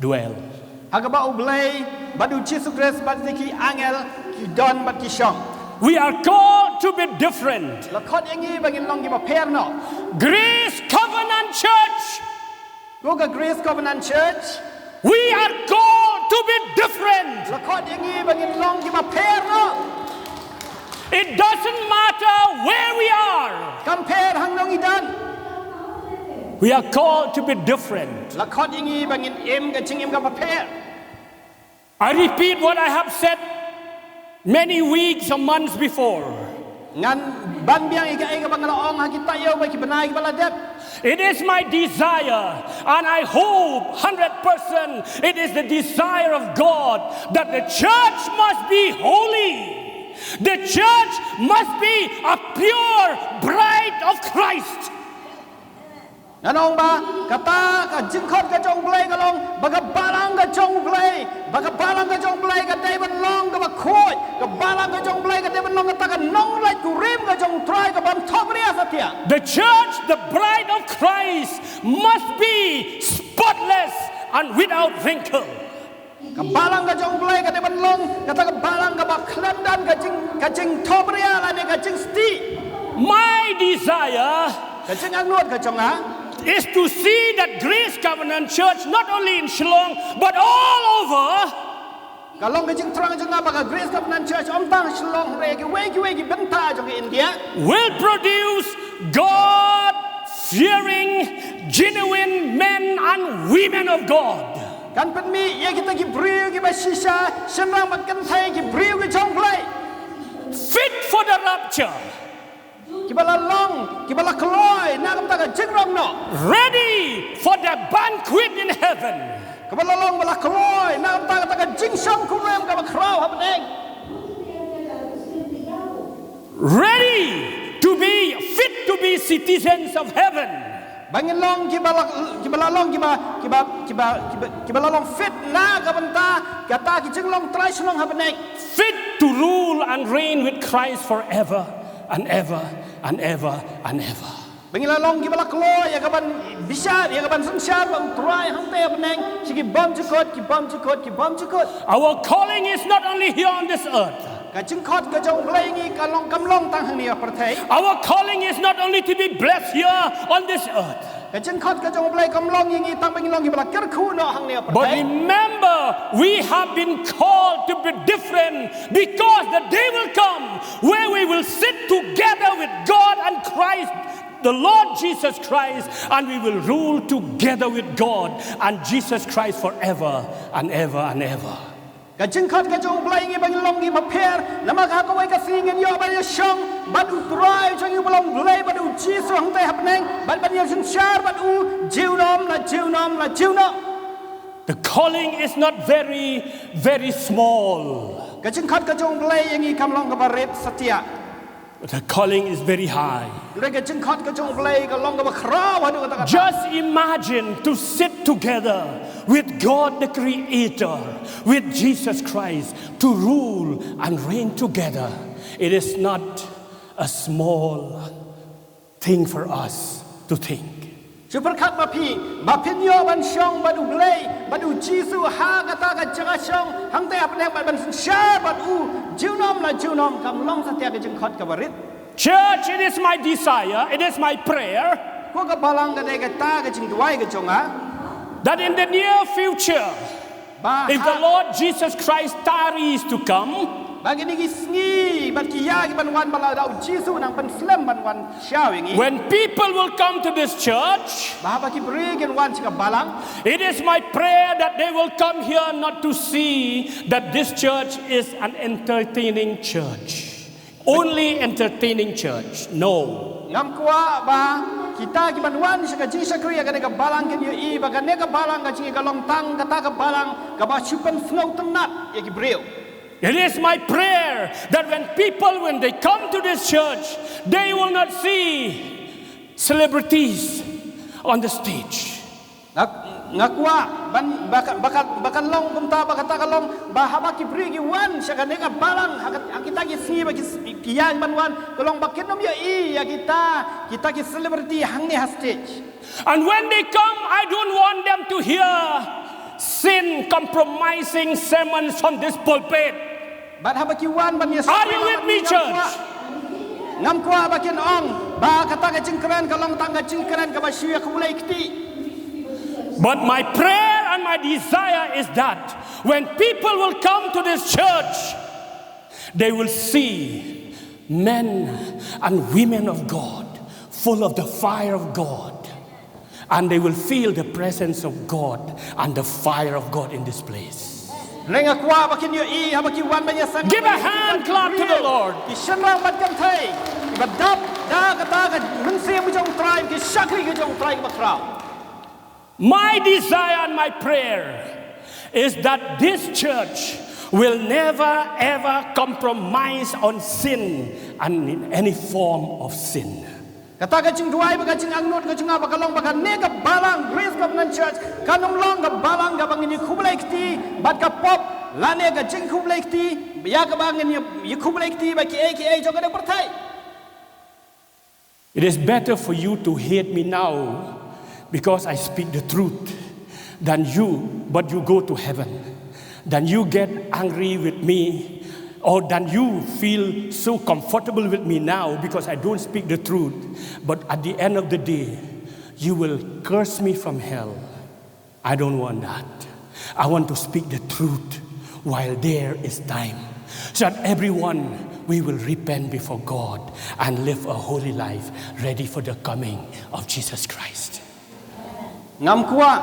dwell. Ha kaba U Blei bad U Jisu Khrist bad ki angel ki don bad ki shong. We are called to be different. La khot ïa ngi ba ngin long kiba pher noh. Grace Covenant Church. Ko ka Grace Covenant Church. We are called to be different. La khot ïa ngi ba ngin long kiba pher noh. It doesn't matter where we are. Kam pher hangno ngi don. We are called to be different. La khot ïa ngi ba ngin im ka jingim kaba pher. I repeat what I have said many weeks or months before. Ngan ban biang ïa kaei kaba nga la ong ha ki taïew bad ki bnai kiba la dep. It is my desire, and I hope hundred percent it is the desire of God, that the church must be holy. The church must be a pure bride of Christ. Ngan ong ba kata ka jingkhot ka jong U Blei ka long ba ka balang ka jong U Blei, ba ka balang ka jong U Blei ka dei ban long kaba khuid, ka balang ka jong U Blei ka dei ban long kata ka nonglait kurim ka jong U Trai ka bym thohbria satia. The church, the bride of Christ, must be spotless and without wrinkle. Ka balang ka jong U Blei ka dei ban long kata ka balang kaba khlem don ka jing, ka jingthohbria lane ka jingstieh. My desire, ka jingangnud ka jong nga, is to see that Grace Covenant Church, not only in Shillong but all over, ka long ka jingthrang jong nga ba ka Grace Covenant Church ym tang Shillong hynrei kiwei kiwei ki bynta jong ka India, will produce God fearing, genuine men and women of God. Kan pynmih ïa kita ki briew kiba shisha shynrang bad kynthei, ki briew ki jong U Blei. Fit for the rapture. Kiba la long, kiba la kloi na ka bynta ka jingrong noh. Ready for the banquet in heaven. Kiba la long ba la kloi na ka bynta kata ka jingshong kurim kaba khraw ha bneng. Ready to be, fit to be citizens of heaven. Ba ngin long kiba la, kiba la long kiba, kiba, kiba, kiba, kiba la long fit na ka bynta kata ki jinglong trai shnong ha bneng. Fit to rule and reign with Christ forever and ever and ever and ever. Ba ngin la long kiba la kloi ïa kaban bishar, ïa kaban synshar bad U Trai hangta ha bneng sha ki bymjukut, ki bymjukut, ki bymjukut. Our calling is not only here on this earth. Ka jingkhot ka jong U Blei ïa ngi ka long, kam long tang hangne ha pyrthei. Our calling is not only to be blessed here on this earth. Ka jingkhot ka jong U Blei kam long ïa ngi tang ba ngin long kiba la kyrkhu noh hangne ha pyrthei. But remember, we have been called to be different because the day will come where we will sit together with God and Christ, the Lord Jesus Christ, and we will rule together with God and Jesus Christ forever and ever and ever. Ka jingkhot ka jong U Blei ïa ngi ba ngin long kiba pher, namar ha kawei ka sngi ngin ïoh ban ïa shong bad U Trai jong ngi ba long U Blei bad U Jisu hangta ha bneng, bad ban ïa synshar bad u junom la junom la junom. The calling is not very, very small. Ka jingkhot ka jong U Blei ïa ngi kam long kaba rit satia. The calling is very high. Hynrei ka jingkhot ka jong U Blei ka long kaba khraw haduh katta katta. Just imagine to sit together with God the Creator, with Jesus Christ, to rule and reign together. It is not a small thing for us to think. Shu pyrkhat ma phi, ba phin ïoh ban shong bad U Blei, bad U Jisu ha kata ka jaka shong hangta ha bneng bad ban synshar bad u junom la junom, kam long satia ka jingkhot kaba rit. Church, it is my desire, it is my prayer. Ko ka balang, ka dei kata ka jingduwai ka jong nga. That in the near future, ba if the ha Lord Jesus Christ tarries to come, Ba kine ki sngi bad ki ïa ki ban wan ba la da u Jisu u nang pynslem ban wan shaw ïa ngi. When people will come to this church, ba haba ki briew kin wan sha ka balang, it is my prayer that they will come here not to see that this church is an entertaining church. Only entertaining church. No. Ngam kwah ba kita ki ban wan sha ka jingshakri ïa kane ka balang kin ïohi ba kane ka balang ka jingïaleh ka long tang kata ka balang kaba shu pynsngewtynnat ïa ki briew. It is my prayer that when people, when they come to this church, they will not see celebrities on the stage. Nga, nga kwah ban ba ka, ba ka, ba kan long kumta ba kata ka long ba haba ki briew ki wan sha kane ka balang ha ka, ha kita ki sngi ba ki, ki ïa ban wan ka long ba kin ym ïohi ïa kita, kita ki celebrity hangne ha stage. And when they come, I don't want them to hear sin compromising sermons from this pulpit. Bad haba ki wan ban ïa Are you with me, church? Ngam kwah ba kin ong ba kata ka jingkren ka long tang ka jingkren kaba shu ïa khublei kti. But my prayer and my desire is that when people will come to this church, they will see men and women of God full of the fire of God. And they will feel the presence of God and the fire of God in this place. Hynrei nga kwah ba kin ïohi haba ki wan ban ïa seng. Give a hand clap to the Lord. Ki shynrang ban kynthei kiba dap da kata ka mynsiem jong u Trai, ki shakri ka jong u Trai kaba khraw. My desire and my prayer is that this church will never ever compromise on sin and in any form of sin. Kata ka jingduwai bad ka jingangnud ka jong nga ba ka long ba kane ka balang Grace Covenant Church kan ym long ka balang kaba ngin ïa khublei kti bad ka pop lane ka jingkhublei kti ïa kaba ngin ïa, ïa khublei kti bad kiei kiei jong kane ka pyrthei. It is better for you to hate me now because I speak the truth than you, but you go to heaven. Than you get angry with me, or than you feel so comfortable with me now because I don't speak the truth. But at the end of the day, you will curse me from hell. I don't want that. I want to speak the truth while there is time, so that everyone, we will repent before God and live a holy life ready for the coming of Jesus Christ. Ngam kwah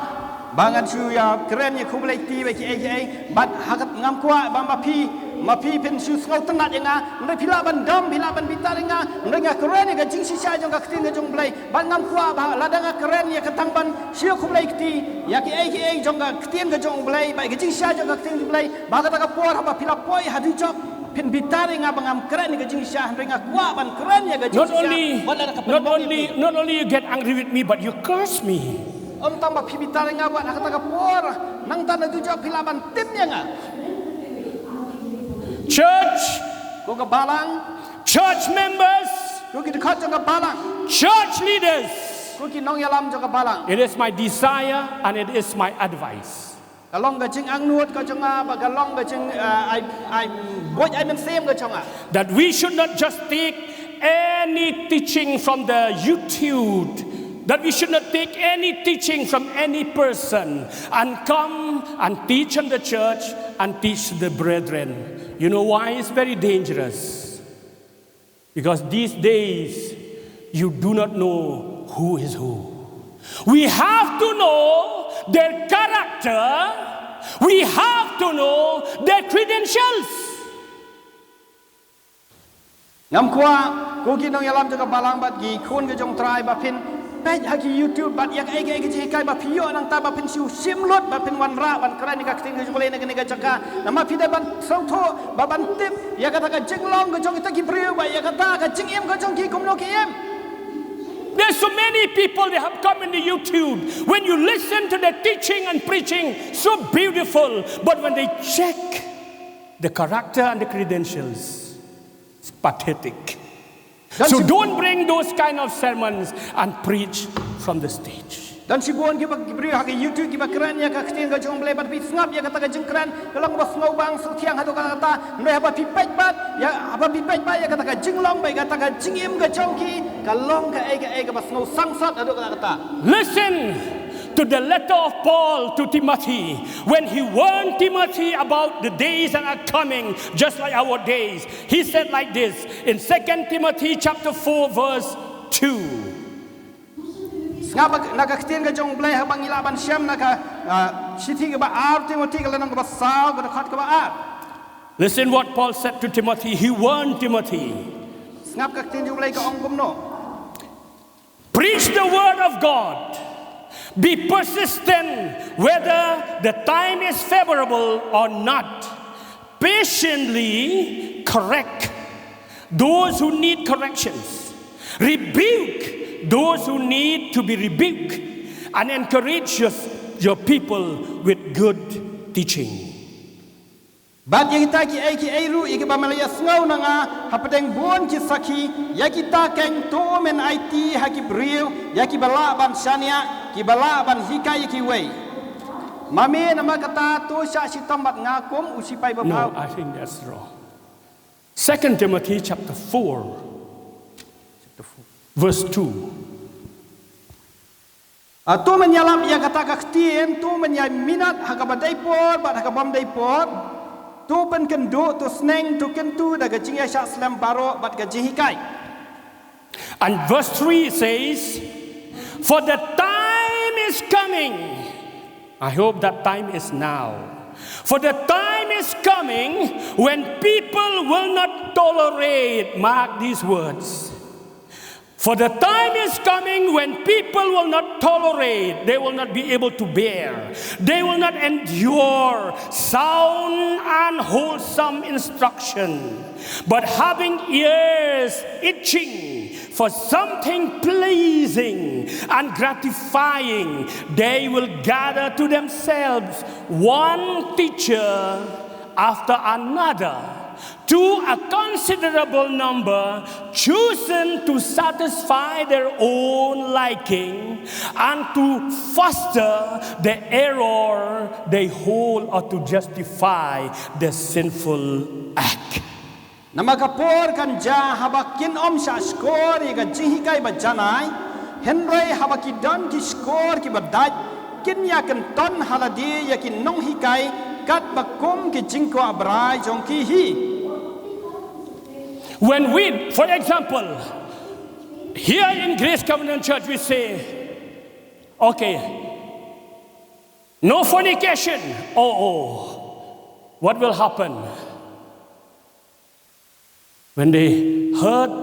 ba ngan shu ïa kren ïa khublei kti bad kiei kiei bad ha kata ngam kwah ba ma phi, ma phi phin shu sngewtynnat ïa nga. Hynrei phi lah ban dom, phi lah ban bitar ïa nga. Hynrei nga kren ïa ka jingshisha jong ka ktien ka jong u Blei. Bad ngam kwah ba lada nga kren ïa ka tang ban shu ïa khublei kti ïa kiei kiei jong ka ktien ka jong u Blei bad ka jingshisha jong ka ktien u Blei, ba kata ka por haba phi la poi ha dujok phin bitar ïa nga ba ngam kren ïa ka jingshisha, hynrei nga kwah ban kren ïa ka jingshisha. Not only, not only, not only you get angry with me, but you curse me. Ym tang ba phi bitar ïa nga bad ha kata ka por nangta na dujok phi lah ban tim ïa nga. Church, ko ka balang. Church members, ko ki dkhot jong ka balang. Church leaders, ko ki nongïalam jong ka balang. It is my desire and it is my advice. Ka long ka jingangnud ka jong nga bad ka long ka jing, uh, ai, ai buit ai mynsiem ka jong nga. That we should not just take any teaching from the YouTube, that we should not take any teaching from any person and come and teach in the church and teach the brethren. You know why? It's very dangerous. Because these days, you do not know who is who. We have to know their character. We have to know their credentials. Ngam kwah, ko ki nongïalam jong ka balang bad ki khun ka jong u Trai ba phin peit ha ki YouTube bad ïa kaei kaei ka jinghikai ba phi ïoh nangta ba phin shu shim lut ba phin wanrah ban kren ïa ka ktien ka jong u Blei na kane ka jaka. Namar phi dei ban sngewthuh ba ban tip ïa kata ka jinglong ka jong kita ki briew bad ïa kata ka jingim ka jong ki kumno ki im. There's so many people they have come in the YouTube. When you listen to the teaching and preaching, so beautiful. But when they check the character and the credentials, it's pathetic. So don't bring those kind of sermons and preach from the stage. Don shibun kiba, ki briew ha ka YouTube kiba kren ïa ka ktien ka jong u Blei bad phi sngap ïa kata ka jingkren ka long ba sngewbang sngewthiang haduh katta katta. Hynrei haba phi peit bad ïa, haba phi peit bad ïa kata ka jinglong bad ïa kata ka jingim ka jong ki ka long kaei kaei kaba sngew sangsot haduh katta katta. Listen. to the letter of Paul to Timothy, when he warned Timothy about the days that are coming, just like our days, he said like this in Second Timothy chapter four, verse two. Sngap na ka ktien ka jong U Blei haba ngi lah ban shem na ka, ah, shithi kaba ar Timothy ka lynnong kaba saw ka dkhot kaba ar. Listen what Paul said to Timothy. He warned Timothy. Sngap ka ktien jong U Blei ka ong kumno. Preach the word of God. Be persistent whether the time is favorable or not. Patiently correct those who need corrections. Rebuke those who need to be rebuked. And encourage your, your people with good teaching. Bad ïa kita kiei kiei ruh ïa kiba me la ïa sngew na nga hapdeng bun ki sakhi, ïa kita keiñ to men aiti ha ki briew, ïa kiba lah ban shaniah, kiba lah ban hikai ïa kiwei. Ma me namar kata to shah shitom bad nga kum u sipai babha. No, I think that's wrong. Second Timothy chapter four, verse two. Ah, to men ïalap ïa kata ka ktien, to men ïa minot ha kaba dei por bad ha kaba ym dei por. To pynkynduh, to sneng, to kyntu da ka jingïashah slem baroh bad ka jinghikai. And verse three says, "For the time is coming." I hope that time is now. "For the time is coming when people will not tolerate," mark these words. "For the time is coming when people will not tolerate, they will not be able to bear, they will not endure sound and wholesome instruction, but having ears itching for something pleasing and gratifying, they will gather to themselves one teacher after another, to a considerable number chosen to satisfy their own liking and to foster the error they hold or to justify the sinful act." Namar ka por kan jia haba kin ym shah shkor ïa ka jinghikai ba janai, hynrei haba ki don ki shkor kiba dait, kin ïa kynton ha lade ïa ki nonghikai katba kum ki jingkwah brai jong ki hi. When we, for example, here in Grace Covenant Church, we say, "Okay, no fornication." Oh, oh, what will happen? When they heard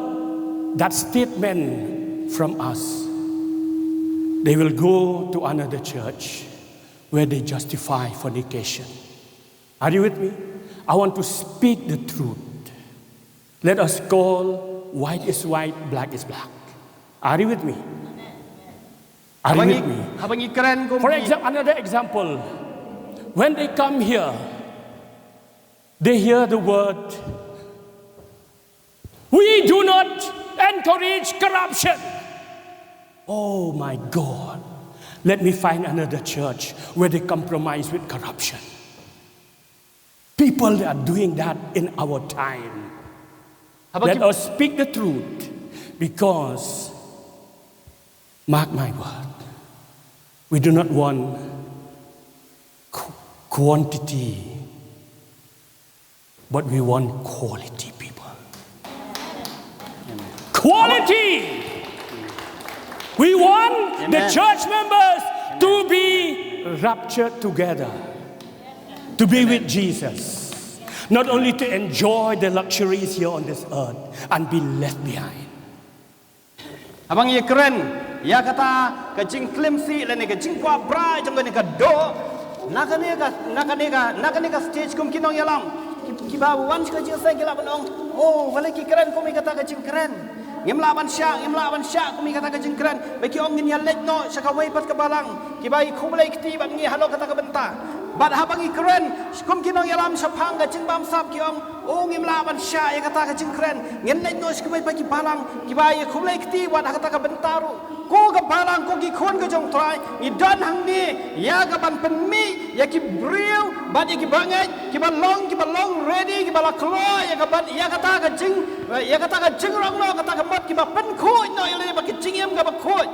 that statement from us, they will go to another church where they justify fornication. Are you with me? I want to speak the truth. Let us call white is white, black is black. Are you with me? Are you with me? Haba ngi kren kum For ki- example, another example. When they come here, they hear the word, "We do not encourage corruption." Oh my God. Let me find another church where they compromise with corruption. People are doing that in our time. Haba Let ki- us speak the truth, because, mark my word, we do not want qu- quantity, but we want quality people. Quality! We want the Amen. church members to be raptured together, to be with Jesus, not only to enjoy the luxuries here on this earth and be left behind. Haba ngi kren ïa kata ka jingklim sih lane ka jingkwah brai jong kane ka doh, na kane ka, na kane ka, na kane ka stage kum ki nongïalam ki, kiba wan sha ka jingïaseng ki lah ban ong, "Oh, balei ki kren kum ïa kata ka jingkren? Ngim lah ban shah, ngim lah ban shah kum ïa kata ka jingkren." Ba ki ong, "Ngin ïa leit noh sha kawei pat ka balang kiba ïa khublei kti bad ngi halor kata ka bynta." Bad haba ngi kren kum ki nongïalam shaphang ka jingbamsap ki ong, "Oh, ngim lah ban shah ïa kata ka jingkren. Ngin leit noh sha kiwei pat ki balang kiba ïa khublei kti bad ha kata ka bynta ruh." Ko ka balang, ko ki khun ka jong U Trai, ngi don hangne ïa ka ban pynmih ïa ki briew bad ïa ki bangeit kiba long, kiba long ready, kiba la kloi ïa ka ban, ïa kata ka jing, ïa kata ka jingrong noh, kata ka mut kiba pynkhuid noh ïa lade bad ka jingim kaba khuid.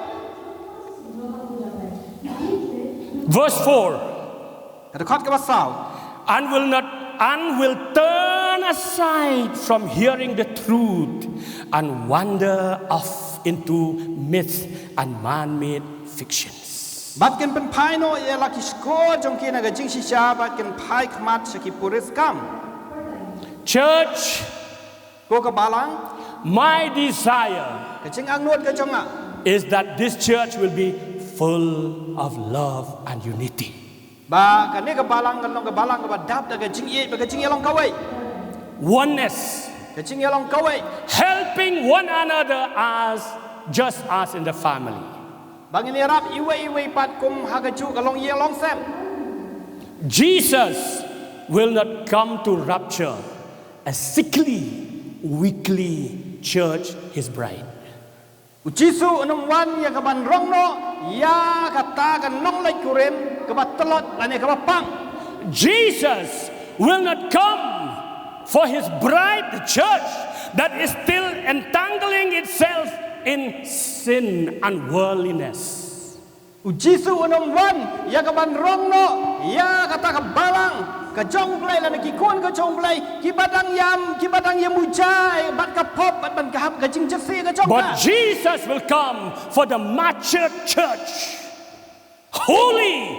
Verse four. Ka dkhot kaba saw. And will not and will turn aside from hearing the truth and wander off into myths and man-made fictions. Bad kin pynphai noh ïa la ki shkor jong ki na ka jingshisha bad kin phai khmat sha ki puriskam. Church, Ko ka balang, my desire ka jingangnud ka jong nga is that this church will be full of love and unity. ba kane ka balang kan long ka balang kaba dap da ka jingïeit bad ka jingïalong kawei. Oneness, Ka jingïalong kawei. helping one another as just as in the family. Ba ngin ïarap iwei iwei pat kum ha kajuh ka longïing longsem. Jesus will not come to rapture a sickly, weakly church, his bride. U Jisu un ym wan ïa ka ban rong noh ïa kata ka nongleit kurim kaba tlot lane kaba pang. Jesus will not come for his bride, the church, that is still entangling itself in sin and worldliness. U Jisu un ym wan ïa ka ban rong noh ïa kata ka balang ka jong U Blei lane ki khun ka jong U Blei kiba dang ïam, kiba dang ïam u jai bad ka pop bad ban ka hap ka jingjyrsieh ka jong ka. But Jesus will come for the matured church, holy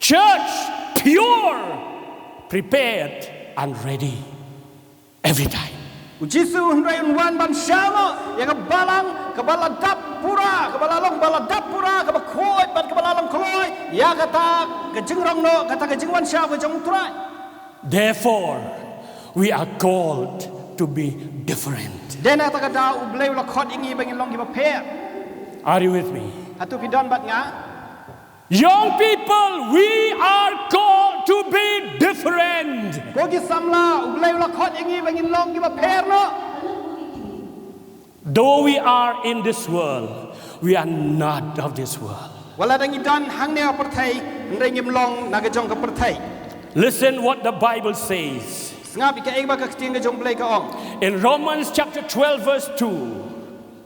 church, pure, prepared, and ready every time. U Jisu hynrei un wan ban shaw noh ïa ka balang kaba la dap pura, kaba la long ba la dap pura, kaba khuid bad kaba la long kloi ïa kata ka jingrong noh, kata ka jingwan shaw ka jong U Trai. Therefore, we are called to be different. Dei na kata ka daw U Blei u la khot ïa ngi ba ngin long kiba pher. Are you with me? Hato phi don bad nga? Young people, we are called to be different. Ko ki samla, U Blei u la khot ïa ngi ba ngin long kiba pher noh. Though we are in this world, we are not of this world. Wat la dang ngi don hangne ha pyrthei, hynrei ngim long na ka jong ka pyrthei. Listen what the Bible says. Sngap ïa kaei ba ka ktien ka jong U Blei ka ong. In Romans chapter twelve, verse two.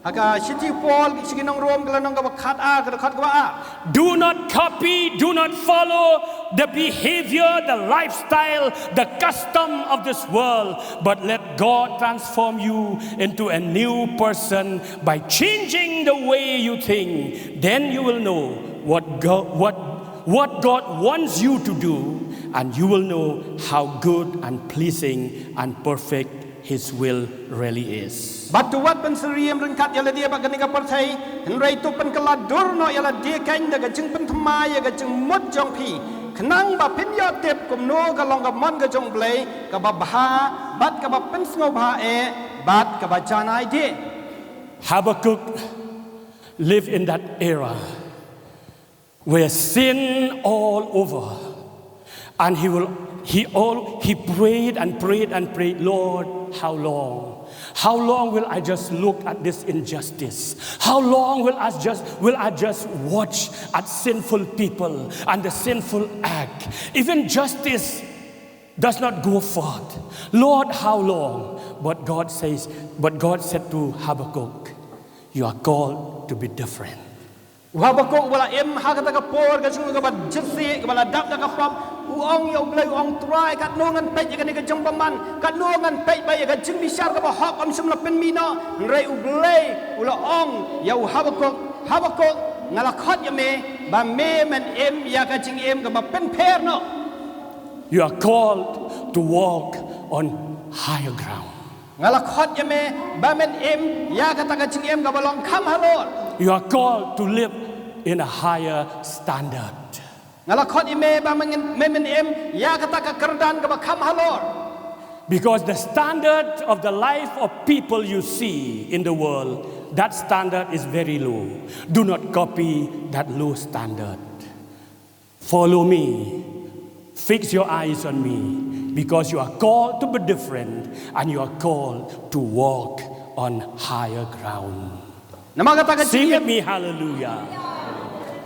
Ha ka shithi u Paul sha ki nong Rom ka lynnong kaba khat ar, ka dkhot kaba ar. Do not copy, do not follow the behavior, the lifestyle, the custom of this world, but let God transform you into a new person by changing the way you think. Then you will know what God, what, what God wants you to do, and you will know how good and pleasing and perfect His will really is. Bad to wat pynsyriem ryngkat ïa lade bad kane ka pyrthei, hynrei to pynkylla dur noh ïa lade kein da ka jingpynthymmai ïa ka jingmut jong phi, khnang ba phin ïoh tip kumno ka long ka mon ka jong U Blei, kaba bha, bad kaba pynsngewbha eh, bad kaba janai dih. Habakkuk lived in that era where sin all over. And he will he all he prayed and prayed and prayed, Lord, how long? How long will I just look at this injustice? How long will I just will I just watch at sinful people and the sinful act? Even justice does not go forth. Lord, how long? But God says, but God said to Habakkuk, you are called to be different. U Habakkuk u la im ha kata ka por ka jong u kaba jyrsieh kaba la dap da ka pop. U ong ïa U Blei, u ong, Trai, katno ngan peit ïa kane ka jingbymman, katno ngan peit ba ïa ka jingbishar kaba hok kam shym la pynmih noh. Hynrei U Blei u la ong ïa u Habakkuk, Habakkuk, nga la khot ïa me ba me men im ïa ka jingim kaba pynpher noh. You are called to walk on higher ground. Nga la khot ïa me ba men im ïa kata ka jingim kaba long kham halor. You are called to live in a higher standard. Nga la khot ïa me ba men, me men im ïa kata ka kyrdan kaba kham halor. Because the standard of the life of people you see in the world, that standard is very low. Do not copy that low standard. Follow me. Fix your eyes on me, because you are called to be different and you are called to walk on higher ground. Namar kata ka jingim, me, hallelujah.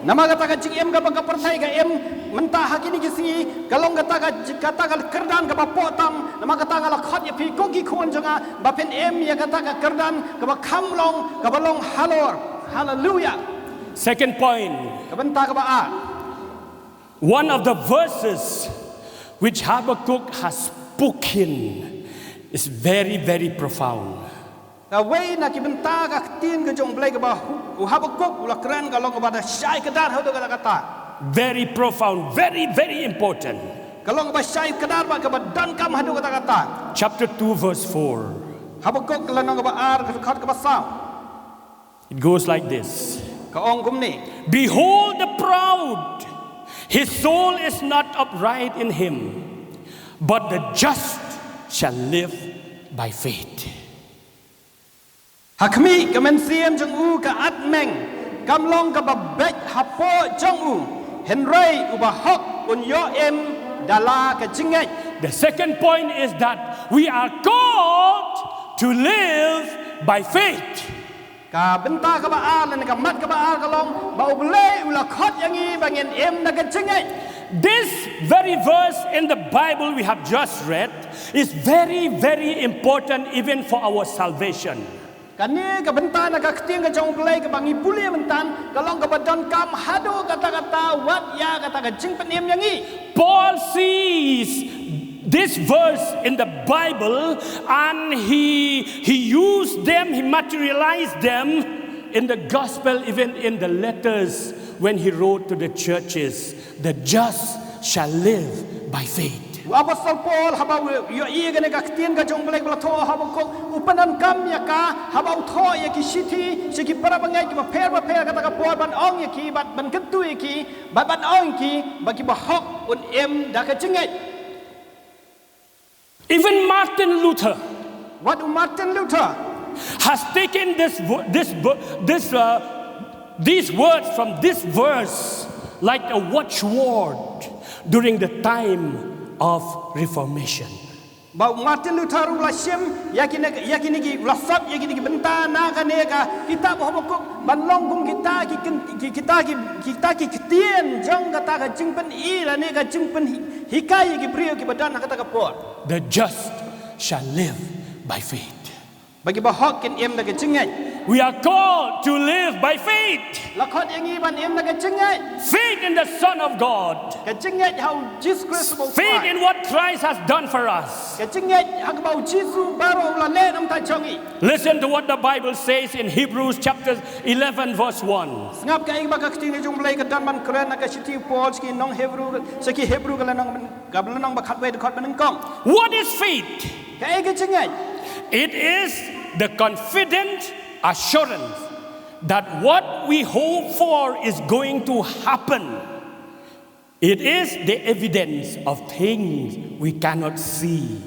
Namar kata ka jingim kaba ka pyrthei ka im mynta ha kine ki sngi, ka long kata ka, kata ka kyrdan kaba poh tam. Namar kata nga la khot ïa phi ko ki khun jong nga ba phin im ïa kata ka kyrdan kaba kham long, kaba long halor. Hallelujah. Second point. Ka bynta kaba ar. One of the verses which Habakkuk has spoken is very, very profound. Kawei na ki bynta ka ktien ka jong U Blei kaba u Habakkuk u la kren ka long kaba da shai kdar haduh katta katta. Very profound, very, very important. Ka long kaba shai kdar bad kaba donkam haduh katta katta. Chapter two, verse four. Habakkuk ka lynnong kaba ar, ka dkhot kaba saw. It goes like this. Ka ong kumne. Behold the proud, his soul is not upright in him, but the just shall live by faith. Ha khmih, ka mynsiem jong u ka atmeng kam long kaba beit hapoh jong u, hynrei u bahok un ïoh im da la ka jingngeit. The second point is that we are called to live by faith. Ka bynta kaba ar lane ka mat kaba ar ka long ba U Blei u la khot ïa ngi ba ngin im da ka jingngeit. This very verse in the Bible we have just read is very, very important even for our salvation. Kane ka bynta na ka ktien ka jong U Blei kaba ngi pule mynta ka long kaba donkam haduh katta katta wat ïa kata ka jingpynim ïa ngi. Paul sees this verse in the Bible and he, he used them, he materialized them in the gospel, even in the letters when he wrote to the churches. The just shall live by faith. U Apostol Paul haba u ïohi ïa kane ka ktien ka jong U Blei ba la thoh ha Habakkuk, u pyndonkam ïa ka haba u thoh ïa ki shithi sha ki para bangeit kiba pher bapher kata ka por ban ong ïa ki, ban, ban kyntu ïa ki, ban, ban ong ïa ki ba ki bahok un im da ka jingngeit. Even Martin Luther Wat u Martin Luther has taken this, vo- this, vo- this, uh, these words from this verse like a watchword during the time of Reformation. Ba u Martin Luther u la shim ïa kine, ïa kine ki, u la sot ïa kine ki bynta na kane ka kitab Habakkuk ban long kum kita ki kyn- ki- kita ki kita ki ktien jong kata ka jingpyni lane ka jingpynhikai ïa ki briew kiba don ha kata ka por. The just shall live by faith. Ba ki bahok kin im da ka jingngeit. We are called to live by faith. La khot ïa ngi ban im da ka jingngeit. Faith in the Son of God. Ka jingngeit ha u Jisu Khrist ba u Faith Trai. In what Christ has done for us. Ka jingngeit ha kaba u Jisu baroh u la leh namar jong ngi. Listen to what the Bible says in Hebrews chapter eleven, verse one. Sngap kaei kaba ka ktien jong U Blei ka don ban kren na ka shithi u Paul sha ki nong Hebru, sha ki Hebru ka lynnong, ka lynnong ba khatwei dkhot ba nyngkong. What is faith? Kaei ka jingngeit? It is the confident assurance that what we hope for is going to happen. It is the evidence of things we cannot see.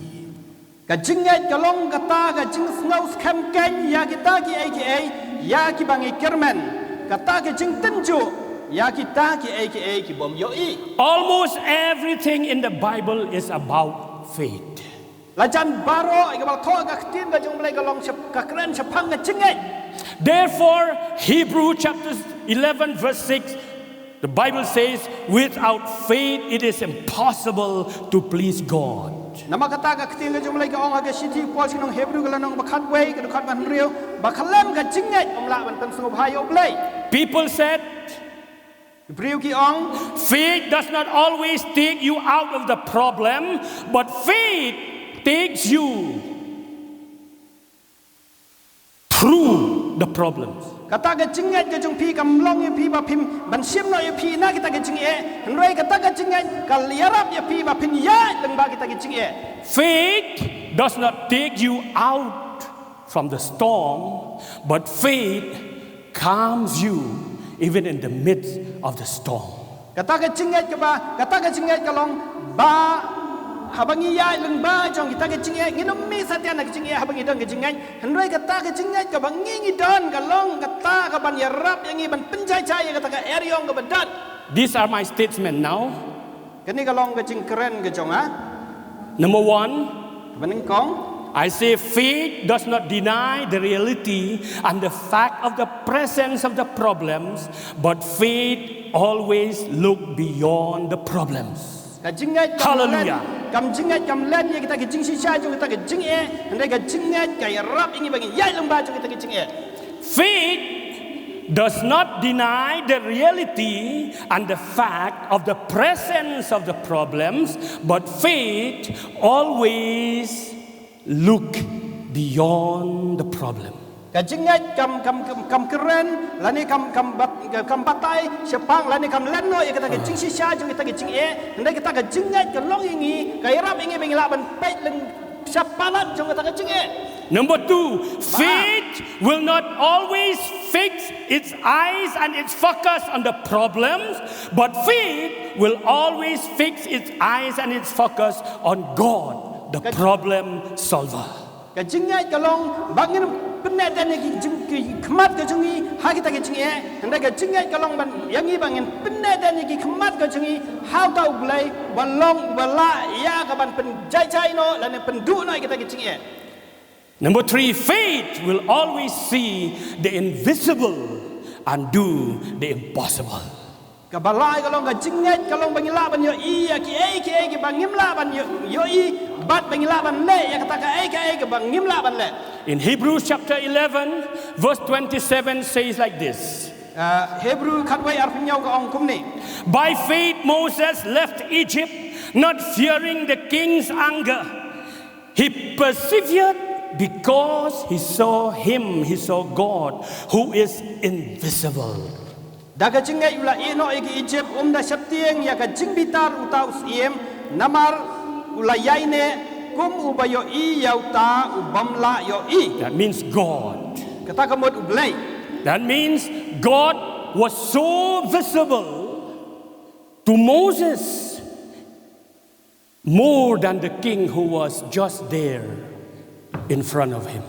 Ka jingngeit ka long kata ka jingsngew skhem keiñ ïa kita kiei kiei ïa kiba ngi kyrmen, kata ka jingtynjuh ïa kita kiei kiei ki bym ïohi. Almost everything in the Bible is about faith. La jan baroh ïa kaba la thoh ka ktien ka jong U Blei ka long shap- ka kren shaphang ka jingngeit. Therefore, Hebrew chapter eleven, verse six, the Bible says, without faith it is impossible to please God. Namar kata ka ktien ka jong U Blei ka ong ha ka shithi u Paul sha ki nong Hebru ka lynnong ba khatwei ka dkhot ba hynriew, ba khlem ka jingngeit ym lah ban pynsngewbha ïa U Blei. People said, Ki briew ki ong, faith does not always take you out of the problem, but faith takes you through the problems. Kata ka jingngeit ka jong phi kam long ïa phi ba phim ban shim noh ïa phi na kita ka jingeh, hynrei kata ka jingngeit ka ïarap ïa phi ba phin ïaid lyngba kita ka jingeh. Faith does not take you out from the storm, but faith calms you even in the midst of the storm. Kata ka jingngeit kaba, kata ka jingngeit ka long ba haba ngi ïaid lyngba jong kita ka jingeh, ngin ym mih satia na ka jingeh haba ngi don ka jingngeit. Hynrei kata ka jingngeit kaba ngi ngi don ka long kata kaban ïarap ïa ngi ban pynjai jai ïa kata ka eriong kaba don. These are my statement now. Kane ka long ka jingkren ka jong nga. Number one, kaba nyngkong, I say faith does not deny the reality and the fact of the presence of the problems, but faith always look beyond the problems. Ka jingngeit kam len, Hallelujah. Kam jingngeit kam len ïa kita ki jingshisha jong kita ki jingeh, hynrei ka jingngeit ka ïarap ïa ngi ba ngi ïaid lyngba jong kita ki jingeh. Faith does not deny the reality and the fact of the presence of the problems, but faith always look beyond the problem. Ka jingngeit kam kam kam, kam kren lane kam kam bat, kam batai shaphang lane kam len noh ïa kata ka jingshisha jong kata ka jingeh. Hynrei kata ka jingngeit ka long ïa ngi, ka ïarap ïa ngi ba ngi lah ban peit lem sha palat jong kata ka jingeh. Number two, faith will not always fix its eyes and its focus on the problems, but faith will always fix its eyes and its focus on God, the problem solver. Ka jingngeit ka long ba ngin pynneh den ïa ki jing, ki khmat ka jong ngi ha kita ki jingeh. Hynrei ka jingngeit ka long ban ïa ngi ba ngin pynneh den ïa ki khmat ka jong ngi ha uta U Blei ba long ba lah ïa ka ban pynjai jai noh lane pynduh noh ïa kita ki jingeh. Number three, faith will always see the invisible and do the impossible. Kaba lai ka long ka jingngeit ka long ba ngi lah ban ïohi ïa kiei kiei kiba ngim lah ban ïohi bad ba ngi lah ban leh ïa kata kaei kaei kaba ngim lah ban leh. In Hebrews chapter eleven, verse twenty-seven says like this. Hebrew khatwei arphew hynñiew ka ong kumne. By faith Moses left Egypt, not fearing the king's anger. He persevered because he saw him, he saw God, who is invisible. Da ka jingngeit u la ïeh noh ïa ki Egypt, um da sheptieng ïa ka jingbitar uta u syiem, namar u la ïaineh kum uba ïohi ïa uta u bym lah ïohi. That means God. Kata ka mut U Blei. That means God was so visible to Moses more than the king who was just there in front of him.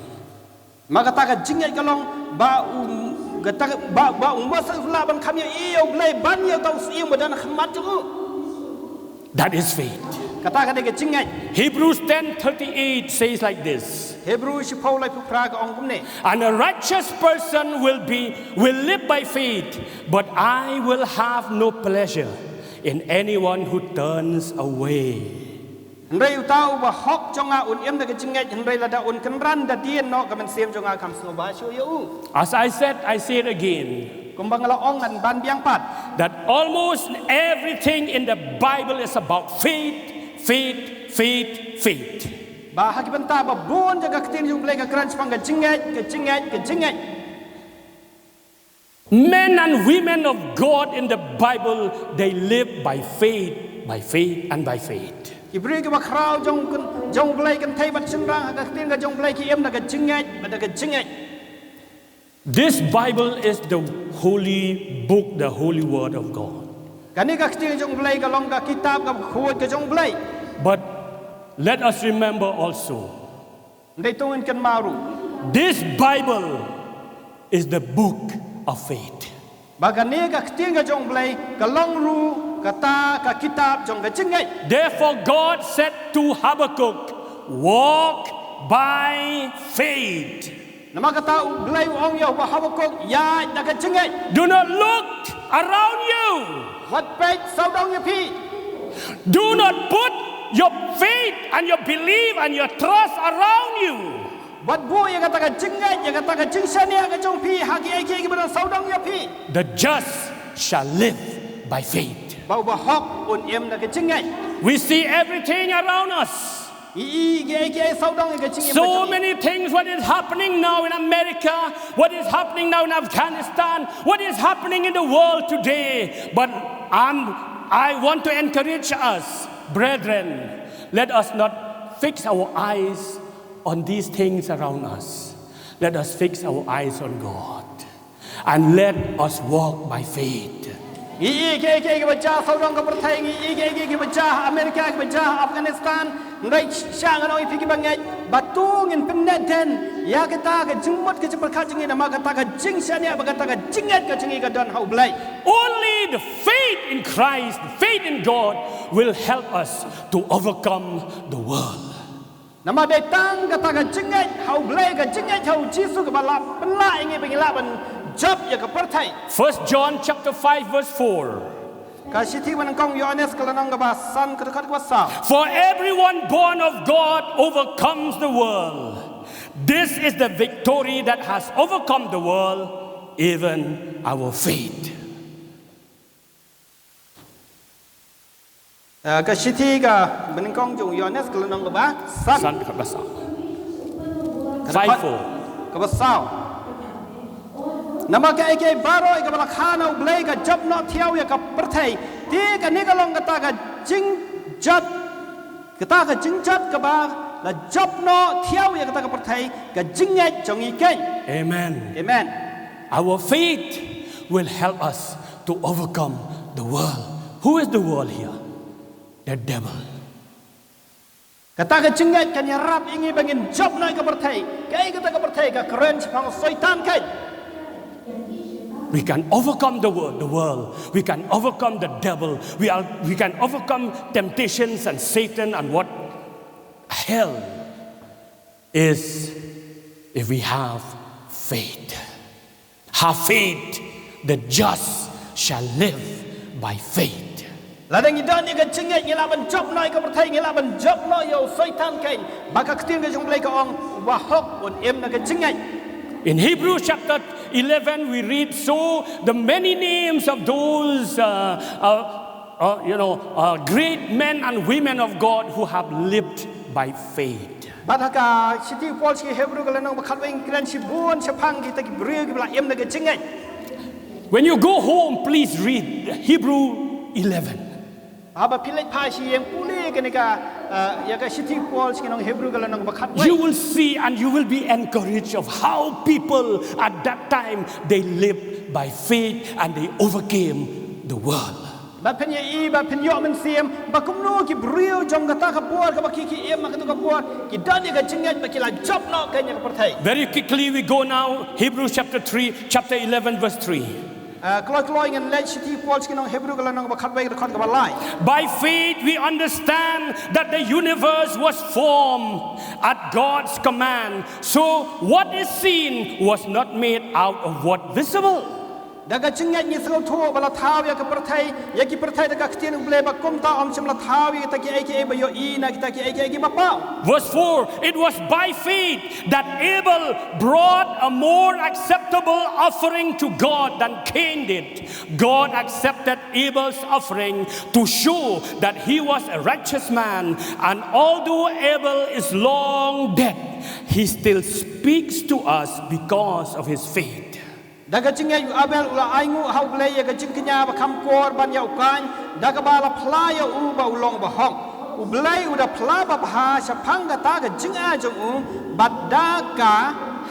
Ma kata ka jingngeit ka long ba u kata ba ba u Moses u lah ban kham ïohi ïa U Blei ban ïa uta u syiem ba don ha khmat jong u. That is faith. Kata ka dei ka jingngeit. Hebrews ten thirty-eight says like this. Hebrew shiphew laiphew phra ka ong kumne. And a righteous person will be will live by faith, but I will have no pleasure in anyone who turns away. Hynrei uta uba hok jong nga un im da ka jingngeit, hynrei lada un kynran da dien noh, ka mynsiem jong nga kam sngewbha shuh ïa u. As I said, I say it again. Kumba nga la ong ngan ban biang pat. That almost everything in the Bible is about faith, faith, faith, faith. Ba ha ki bynta ba bun jong ka ktien jong U Blei ka kren shaphang ka jingngeit, ka jingngeit, ka jingngeit. Men and women of God in the Bible, they live by faith, by faith, and by faith. Ki briew kiba khraw jong jong U Blei, kynthei bad shynrang ha ka ktien ka jong U Blei ki im da ka jingngeit bad da ka jingngeit. This Bible is the holy book, the holy word of God. Kane ka ktien jong U Blei ka long ka kitab ka khuid ka jong U Blei. But let us remember also. Hynrei to ngin kynmaw ruh. This Bible is the book of faith. Ba kane ka ktien ka jong U Blei ka long ruh kata ka kitab jong ka jingngeit. Therefore God said to Habakkuk, walk by faith. Namar kata U Blei u ong ïa u Habakkuk, ïaid da ka jingngeit. Do not look around you. Wat peit sawdong ïa phi. Do not put your faith and your belief and your trust around you. Wat buh ïa kata ka jingngeit, ïa kata ka jingshaniah ka jong phi ha kiei kiei kiba don sawdong ïa phi. The just shall live by faith. Ba uba hok un im da ka jingngeit. We see everything around us. Ngi i kiei kiei sawdong ïa ka jingim. So many things, what is happening now in America, what is happening now in Afghanistan, what is happening in the world today. But I'm, I want to encourage us, brethren, let us not fix our eyes on these things around us. Let us fix our eyes on God. And let us walk by faith. Ngi i kiei kiei kiba jia sawdong ka pyrthei, ngi i kiei kiei kiba jia ha America, kiba jia ha Afghanistan. Hynrei sha ngan ong ïa phi kiba ngeit, ba to ngin pynneh den ïa kata ka jingmut ka jingpyrkhat jong ngi namar kata ka jingshaniah bad kata ka jingngeit ka jong ngi ka don ha U Blei. Only the faith in Christ, faith in God will help us to overcome the world. Namar dei tang kata ka jingngeit ha U Blei, ka jingngeit ha U Jisu kaba lah pynlah ïa ngi ba ngi lah ban jop ïa ka pyrthei. First John chapter five verse four. Ka shithi ba nyngkong Ïoannis ka lynnong kaba san ka dkhot kaba saw. For everyone born of God overcomes the world. This is the victory that has overcome the world, even our faith. Uh, ka shithi ka banyngkong jong Ïoannis ka lynnong kaba san. San kaba san. Five four. Kaba saw. Namar kaei kaei baroh kaba la kha na U Blei ka jop noh thiaw ïa ka pyrthei. Te kane ka long kata ka jingjot, kata ka jingjot kaba la jop noh thiaw ïa kata ka pyrthei, ka jingngeit jong ngi keiñ. Amen. Amen. Our faith will help us to overcome the world. Who is the world here? The devil. Kata ka jingngeit kan ïarap ïa ngi ba ngin jop noh ïa ka pyrthei. Kaei kata ka pyrthei? Ka kren shaphang Soitan keiñ. We can overcome the world, the world. We can overcome the devil. We are, we can overcome temptations and Satan and what hell is if we have faith. Have faith, the just shall live by faith. Lada ngi don ïa ka jingngeit ngi lah ban jop noh ïa ka pyrthei, ngi lah ban jop noh ïa u Soitan keiñ. Ba ka ktien ka jong U Blei ka ong, u bahok un im na ka jingngeit. In Hebrews chapter eleven, we read, "So the many names of those, uh, uh, uh, you know, uh, great men and women of God who have lived by faith." Bad ha ka shithi u Paul sha ki Hebru ka lynnong ba khatwei ngi kren shibun shaphang kita ki briew kiba la im na ka jingngeit. When you go home, please read Hebrew eleven. Haba phi leit phai sha ïing, pule kane ka, uh, ïa ka shithi u Paul sha ki nong Hebru ka lynnong ba khatwei. You will see and you will be encouraged of how people at that time they lived by faith and they overcame the world. Ba phin ïohi, ba phin ïoh mynsiem ba kumno ki briew jong kata ka por kaba ki, ki im ha kata ka por ki don ïa ka jingngeit ba ki la jop noh keiñ ïa ka pyrthei. Very quickly we go now, Hebrews chapter three, chapter eleven, verse three. Uh, kloi kloi ngan leit shithi u Paul sha ki nong Hebru ka lynnong ba khatwei ka dkhot kaba lai. By faith we understand that the universe was formed at God's command. So what is seen was not made out of what visible. Da ka jingngeit ngi sngewthuh ba la thaw ïa ka pyrthei, ïa ki pyrthei da ka ktien U Blei, ba kumta ym shym la thaw ïa kita kiei kiei ba ïohi na kita kiei kiei kiba paw. Verse four, it was by faith that Abel brought a more acceptable offering to God than Cain did. God accepted Abel's offering to show that he was a righteous man, and although Abel is long dead, he still speaks to us because of his faith. Da ka jingngeit u Abel u la ainguh ha U Blei ïa ka jingkñia ba kham kor ban ïa u Kain, da kaba la phla ïa u ba u long bahok. U Blei u da phla babha shaphang kata ka jingai jong u, bad da ka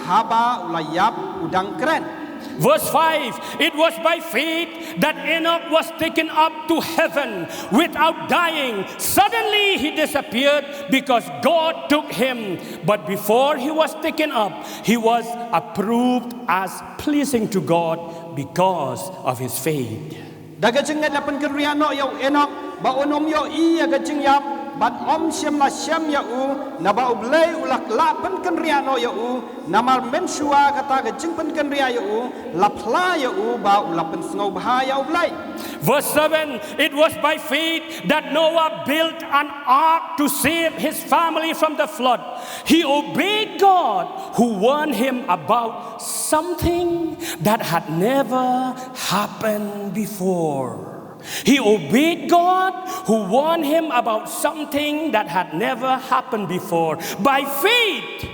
haba u la ïap u dang kren. Verse five, it was by faith that Enoch was taken up to heaven without dying. Suddenly he disappeared because God took him. But before he was taken up, he was approved as pleasing to God because of his faith. Da ka jingngeit la pynkynriah noh ïa u Enok ba un ym ïohi ïa ka jingïap, bad ym shym la shem ïa u, naba U Blei u la, la pynkynriah noh ïa u. Namar mynshuwa kata ka jingpynkynriah ïa u la phla ïa u ba u la pynsngewbha ïa U Blei. Verse seven, it was by faith that Noah built an ark to save his family from the flood. He obeyed God, who warned him about something that had never happened before. He obeyed God, who warned him about something that had never happened before. By faith,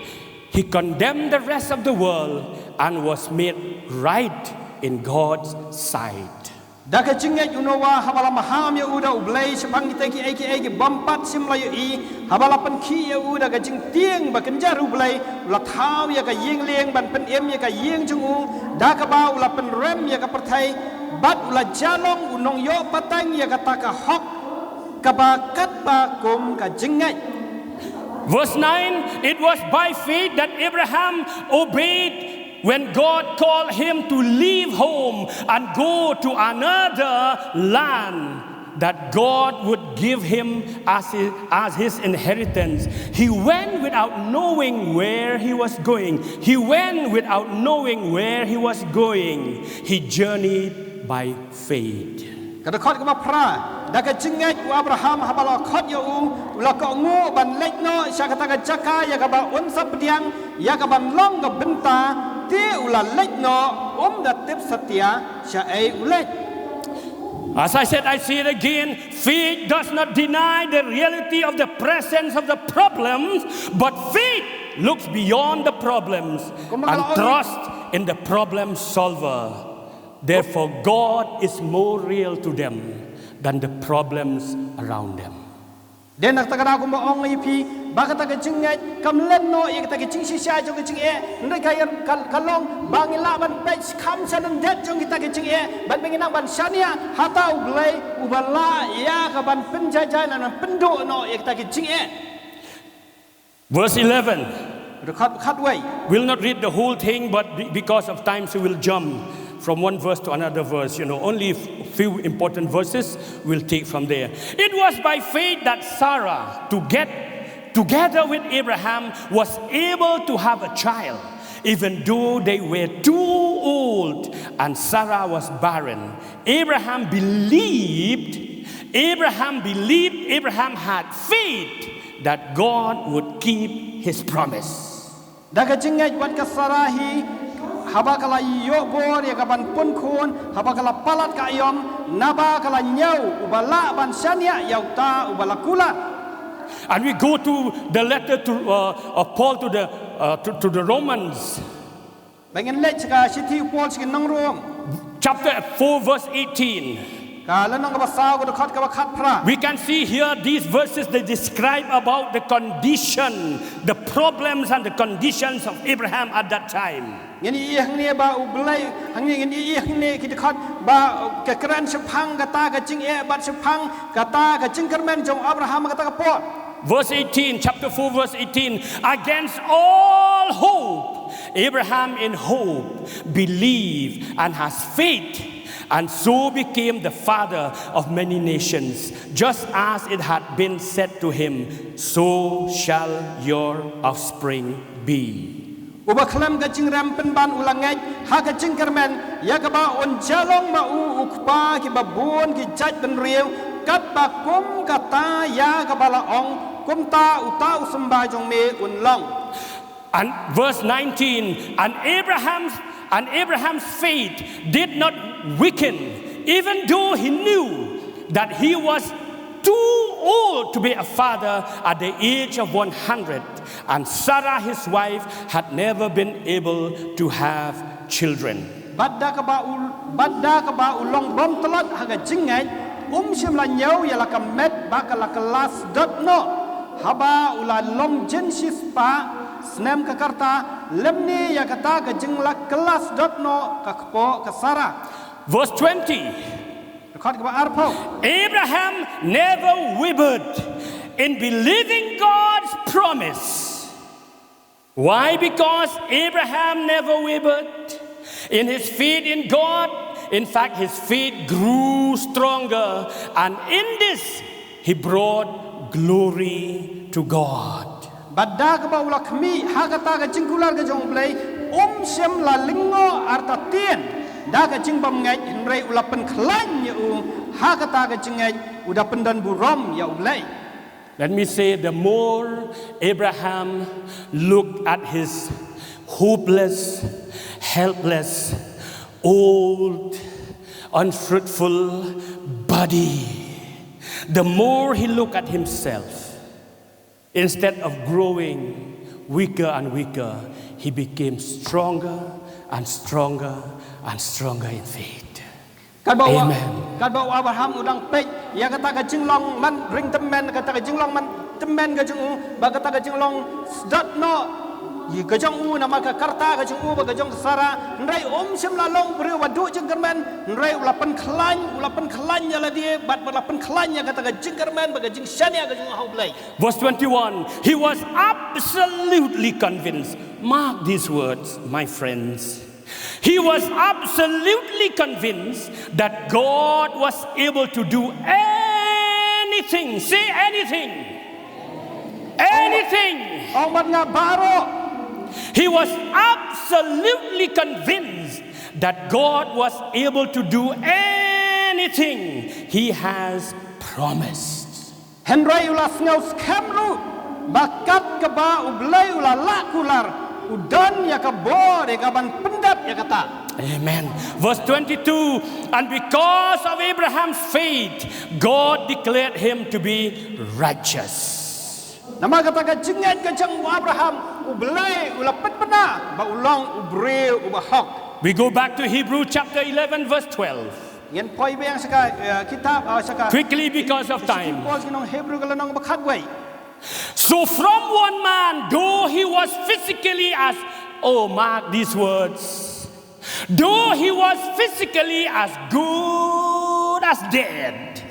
he condemned the rest of the world and was made right in God's sight. Da ka jingngeit u Noah, haba la maham ïa u da U Blei shaphang kita kiei kiei kibym pat shym la ïohi, haba la pynkhih ïa u da ka jingtieng ba kynja U Blei, u la thaw ïa ka ïing lieng ban pynim ïa ka ïing jong u, da kaba u la pynrem ïa ka pyrthei, bad u la ïalong u nongïoh pateng ïa kata ka hok kaba katba kum ka jingngeit. Verse nine, it was by faith that Abraham obeyed when God called him to leave home and go to another land that God would give him as his, as his inheritance. He went without knowing where he was going. He went without knowing where he was going. He journeyed by faith. Ka dkhot kaba phra, da ka jingngeit u Abraham haba la khot ïa u, u la kohnguh ban leit noh sha kata ka jaka ïa kaba un sa pdiang, ïa kaban long ka bynta, Te u la leit noh, um da tip satia shaei u leit. As I said, I say it again, faith does not deny the reality of the presence of the problems, but faith looks beyond the problems and trust in the problem solver. Therefore, God is more real to them than the problems around them. Dei na kata ka daw kumba ong ïa phi ba kata ka jingngeit kam leh noh ïa kata ka jingshisha jong ka jingeh, hynrei ka ïa ka, ka long ba ngi lah ban peit skhem sha lyndet jong kita ka jingeh, ban ba ngi nang ban shaniah ha uta U Blei uba lah ïa ka ban pynjaijai lane pynduh noh ïa kata ka jingeh. Verse eleven. Khat, khat wei. We'll not read the whole thing, but be- because of time, so we'll jump from one verse to another verse. You know, only a few important verses we'll take from there. It was by faith that Sarah, to get together with Abraham, was able to have a child, even though they were too old and Sarah was barren. Abraham believed, Abraham believed, Abraham had faith that God would keep his promise. Da ka jingngeit wat ka Sara hi, haba ka la ïoh bor ïa ka ban pun khun, haba ka la palat ka aïom, naba ka la ñiew uba lah ban shaniah ïa uta uba la kular. And we go to the letter to uh, uh, Paul to the uh, to, to the Romans. Ba ngin leit sha ka shithi u Paul sha ki nong Rom. Chapter four, verse eighteen. Ka lynnong kaba saw, ka dkhot kaba khatphra. We can see here these verses, they describe about the condition, the problems and the conditions of Abraham at that time. Ngin ïohi hangne ba U Blei, hangne ngin ïohi hangne ki dkhot ba ka kren shaphang kata ka jingeh bad shaphang kata ka jingkyrmen jong Abraham kata ka por. Verse eighteen, chapter four, verse eighteen. Against all hope, Abraham in hope believed and has faith, and so became the father of many nations, just as it had been said to him, "So shall your offspring be." Uba khlem ka jingrem pynban u la ngeit ha ka jingkyrmen ïa kaba un jia long ma u u kpa kiba bun ki jaitbynriew, katba kum kata ïa kaba la ong, kumta uta u symbai jong me un long. And verse nineteen, and Abraham's and Abraham's faith did not weaken, even though he knew that he was too old to be a father at the age of one hundred, and Sarah his wife had never been able to have children. Bad da kaba u bad da kaba u long bym tlot ha ka jingngeit, um shym la ñiew ïa la ka met ba ka la kylla sdot noh haba u la long jin shispah snem ka rta, lymne ïa kata ka jingla kylla sdot noh ka kpoh ka Sara. Verse twenty. Dkhot kaba arphew. Abraham never wavered in believing God's promise. Why? Because Abraham never wavered in his faith in God. In fact, his faith grew stronger, and in this he brought glory to God. Bad da kaba u la khmih ha kata ka jingkular ka jong U Blei, um shym la lyngngoh artatien da ka jingbymngeit, hynrei u la pynkhlaiñ ïa u ha kata ka jingngeit, u da pyndonburom ïa U Blei. Let me say, the more Abraham looked at his hopeless, helpless, old, unfruitful body, the more he looked at himself, instead of growing weaker and weaker, he became stronger and stronger and stronger in faith. Katba u Abraham u dang peit ïa kata ka jinglong man ring tymmen, kata ka jinglong man tymmen ka jong u, ba kata ka jinglong sdot noh ïa ka jong u namar ka rta ka jong u bad ka jong ka Sara, hynrei um shym la long briew ba duh jingkyrmen, hynrei u la pynkhlaiñ, u la pynkhlaiñ ïa lade bad u la pynkhlaiñ ïa kata ka jingkyrmen bad ka jingshaniah ka jong u ha U Blei. Verse twenty-one, he was absolutely convinced. Mark these words, my friends. He was absolutely convinced that God was able to do anything. Say anything. Anything. Ong bad nga baroh. He was absolutely convinced that God was able to do anything he has promised. Hynrei u la sngew skhem ruh ba kat kaba U Blei u la lah kular, U don ïa ka bor ïa ka ban pyndep ïa kata. Amen. Verse twenty-two, and because of Abraham's faith, God declared him to be righteous. Namar kata ka jingngeit ka jong u Abraham, U Blei u la pynbna ba u long u briew uba hok. We go back to Hebrew chapter eleven, verse twelve. Ngin poi biang sha ka, eh, kitab, eh, sha ka. Quickly, because of time. Paul ki nong Hebrew ka lynnong ba khatwei. So from one man, though he was physically as, oh, mark these words, though he was physically as good as dead,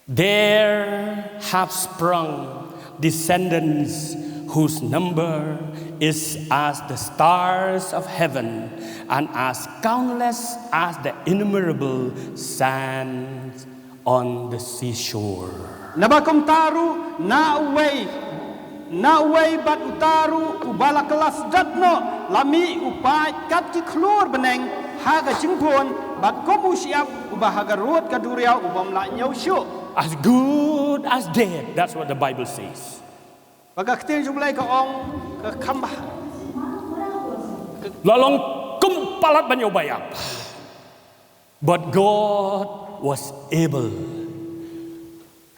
there have sprung descendants whose number is as the stars of heaven and as countless as the innumerable sands on the seashore. Naba kumta ruh, na uwei, na uwei bad uta ruh uba la kylla sdot noh, la mih u paid kat ki khlur bneng ha ka jingbun, bad kum u shyiap uba ha ka rud ka duriaw u bym lah ñiew shuh. As good as dead. That's what the Bible says. Ba ka ktien jong U Blei ka ong, ka kham bha. La long kum palat ban ïoh ba ïap. But God was able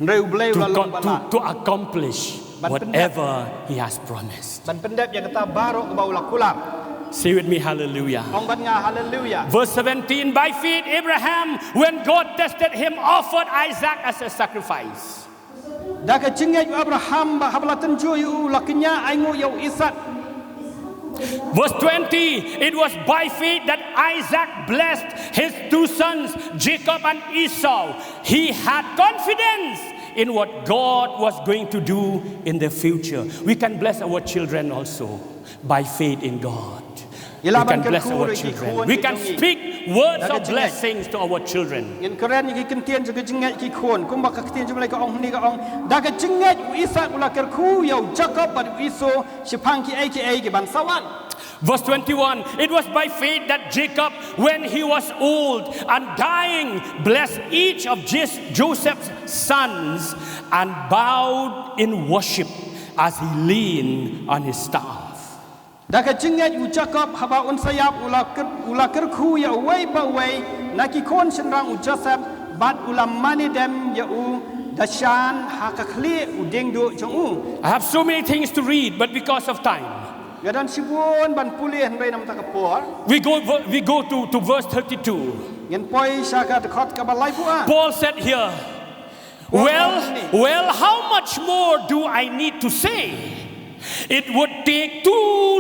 Hynrei U Blei u to, la long to, ba la to accomplish ban pyndep, whatever He has promised. Ban pyndep ïa kata baroh kaba u la kular. Say with me, hallelujah. Ong bad nga, hallelujah. Verse seventeen, by faith, Abraham, when God tested him, offered Isaac as a sacrifice. Da ka jingngeit u Abraham ba haba la tynjuh ïa u la kñia ainguh ïa u Isaak. Verse twenty, it was by faith that Isaac blessed his two sons, Jacob and Esau. He had confidence in what God was going to do in the future. We can bless our children also by faith in God. We can bless our children. We can speak words of blessings to our children. Ngin kren ïa ki kyntien jong ka jingngeit ki khun. Kumba ka ktien jong U Blei ka ong hangne ka ong, da ka jingngeit u Isaak u la kyrkhu ïa u Jakob bad u Esau shaphang kiei kiei kiban sa wan. Verse twenty-one, it was by faith that Jacob, when he was old and dying, blessed each of Jis-, Joseph's sons and bowed in worship as he leaned on his staff. Da ka jingngeit u Jakob haba un sa ïap u la kyr-, u la kyrkhu ïa uwei pa uwei na ki khun shynrang u Joseph bad u la mane dem ïa u da shan ha ka khlieh u diengduh jong u. I have so many things to read, but because of time, nga don shibun ban pule hynrei namar ka por. We go, we go to, to verse thirty-two. Ngin poi sha ka dkhot kaba laiphew ar. Paul said here, well, well, how much more do I need to say? It would take too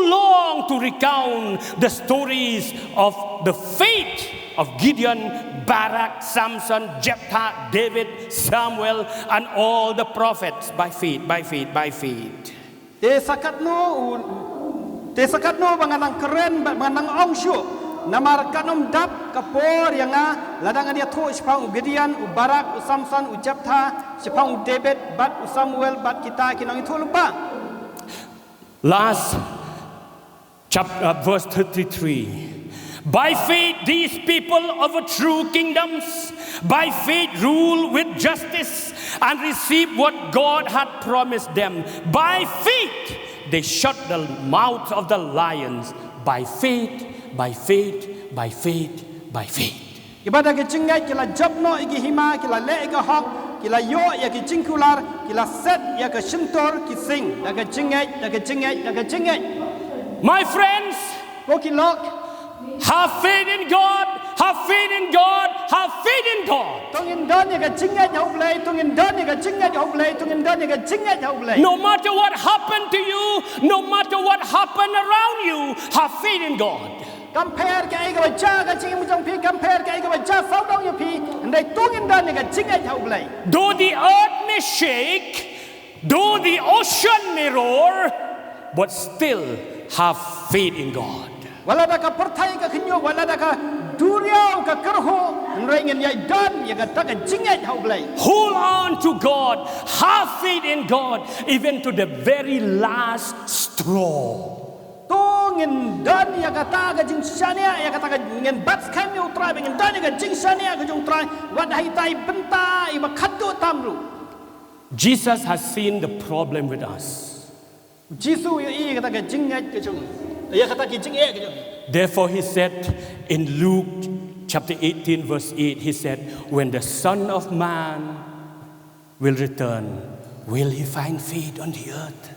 long to recount the stories of the faith of Gideon, Barak, Samson, Jephthah, David, Samuel, and all the prophets by faith, by faith, by faith. Te sa katno u, te sa katno ba ngan nang kren, ba ngan nang ong shuh. Namar kan ym dap ka por ïa nga lada ngan ïathuh shaphang u Gideon, u Barak, u Samson, u Jephthah, shaphang u David bad u Samuel bad kita ki nongïathuhlypa. Last chapter, uh, verse thirty-three. By faith, these people overthrew kingdoms. By faith, rule with justice and receive what God had promised them. By faith, they shut the mouth of the lions. By faith, by faith, by faith, by faith. Kiba da ka jingngeit ki la jop noh ïa ki hima, ki la leh ïa ka hok, ki la ïoh ïa ki jingkular, ki la set ïa ka shyntur ki sing. Da ka jingngeit, da ka jingngeit, da ka jingngeit. My friends, ko ki lok, have faith in God, have faith in God, have faith in God. To ngin don ïa ka jingngeit ha U Blei, to ngin don ïa ka jingngeit ha U Blei, to ngin don ïa ka jingngeit ha U Blei. No matter what happened to you, no matter what happened around you, have faith in God. Kam pher kaei kaba jia ka jingim jong phi, kam pher kaei kaba jia sawdong ïa phi, hynrei to ngin don ïa ka jingngeit ha U Blei. Though the earth may shake, though the ocean may roar, but still have faith in God. Wat la da ka pyrthei ka khñiuh, wat la da ka duriaw ka kyrhuh, hynrei ngin ïai don ïa kata ka jingngeit ha U Blei. Hold on to God, have faith in God, even to the very last straw. To ngin don ïa kata ka jingshaniah, ïa kata ka, ngin bat skhem ïa U Trai, ngin don ïa ka jingshaniah ka jong U Trai wat ha itai i bynta iba khatduh tam ruh. Jesus has seen the problem with us. Jisu u ïohi ïa kata ka jingngeit ka jong u, ïa kata ki jingeh ka jong u. Therefore, he said in Luke chapter eighteen, verse eight, he said, "When the Son of Man will return, will he find faith on the earth?"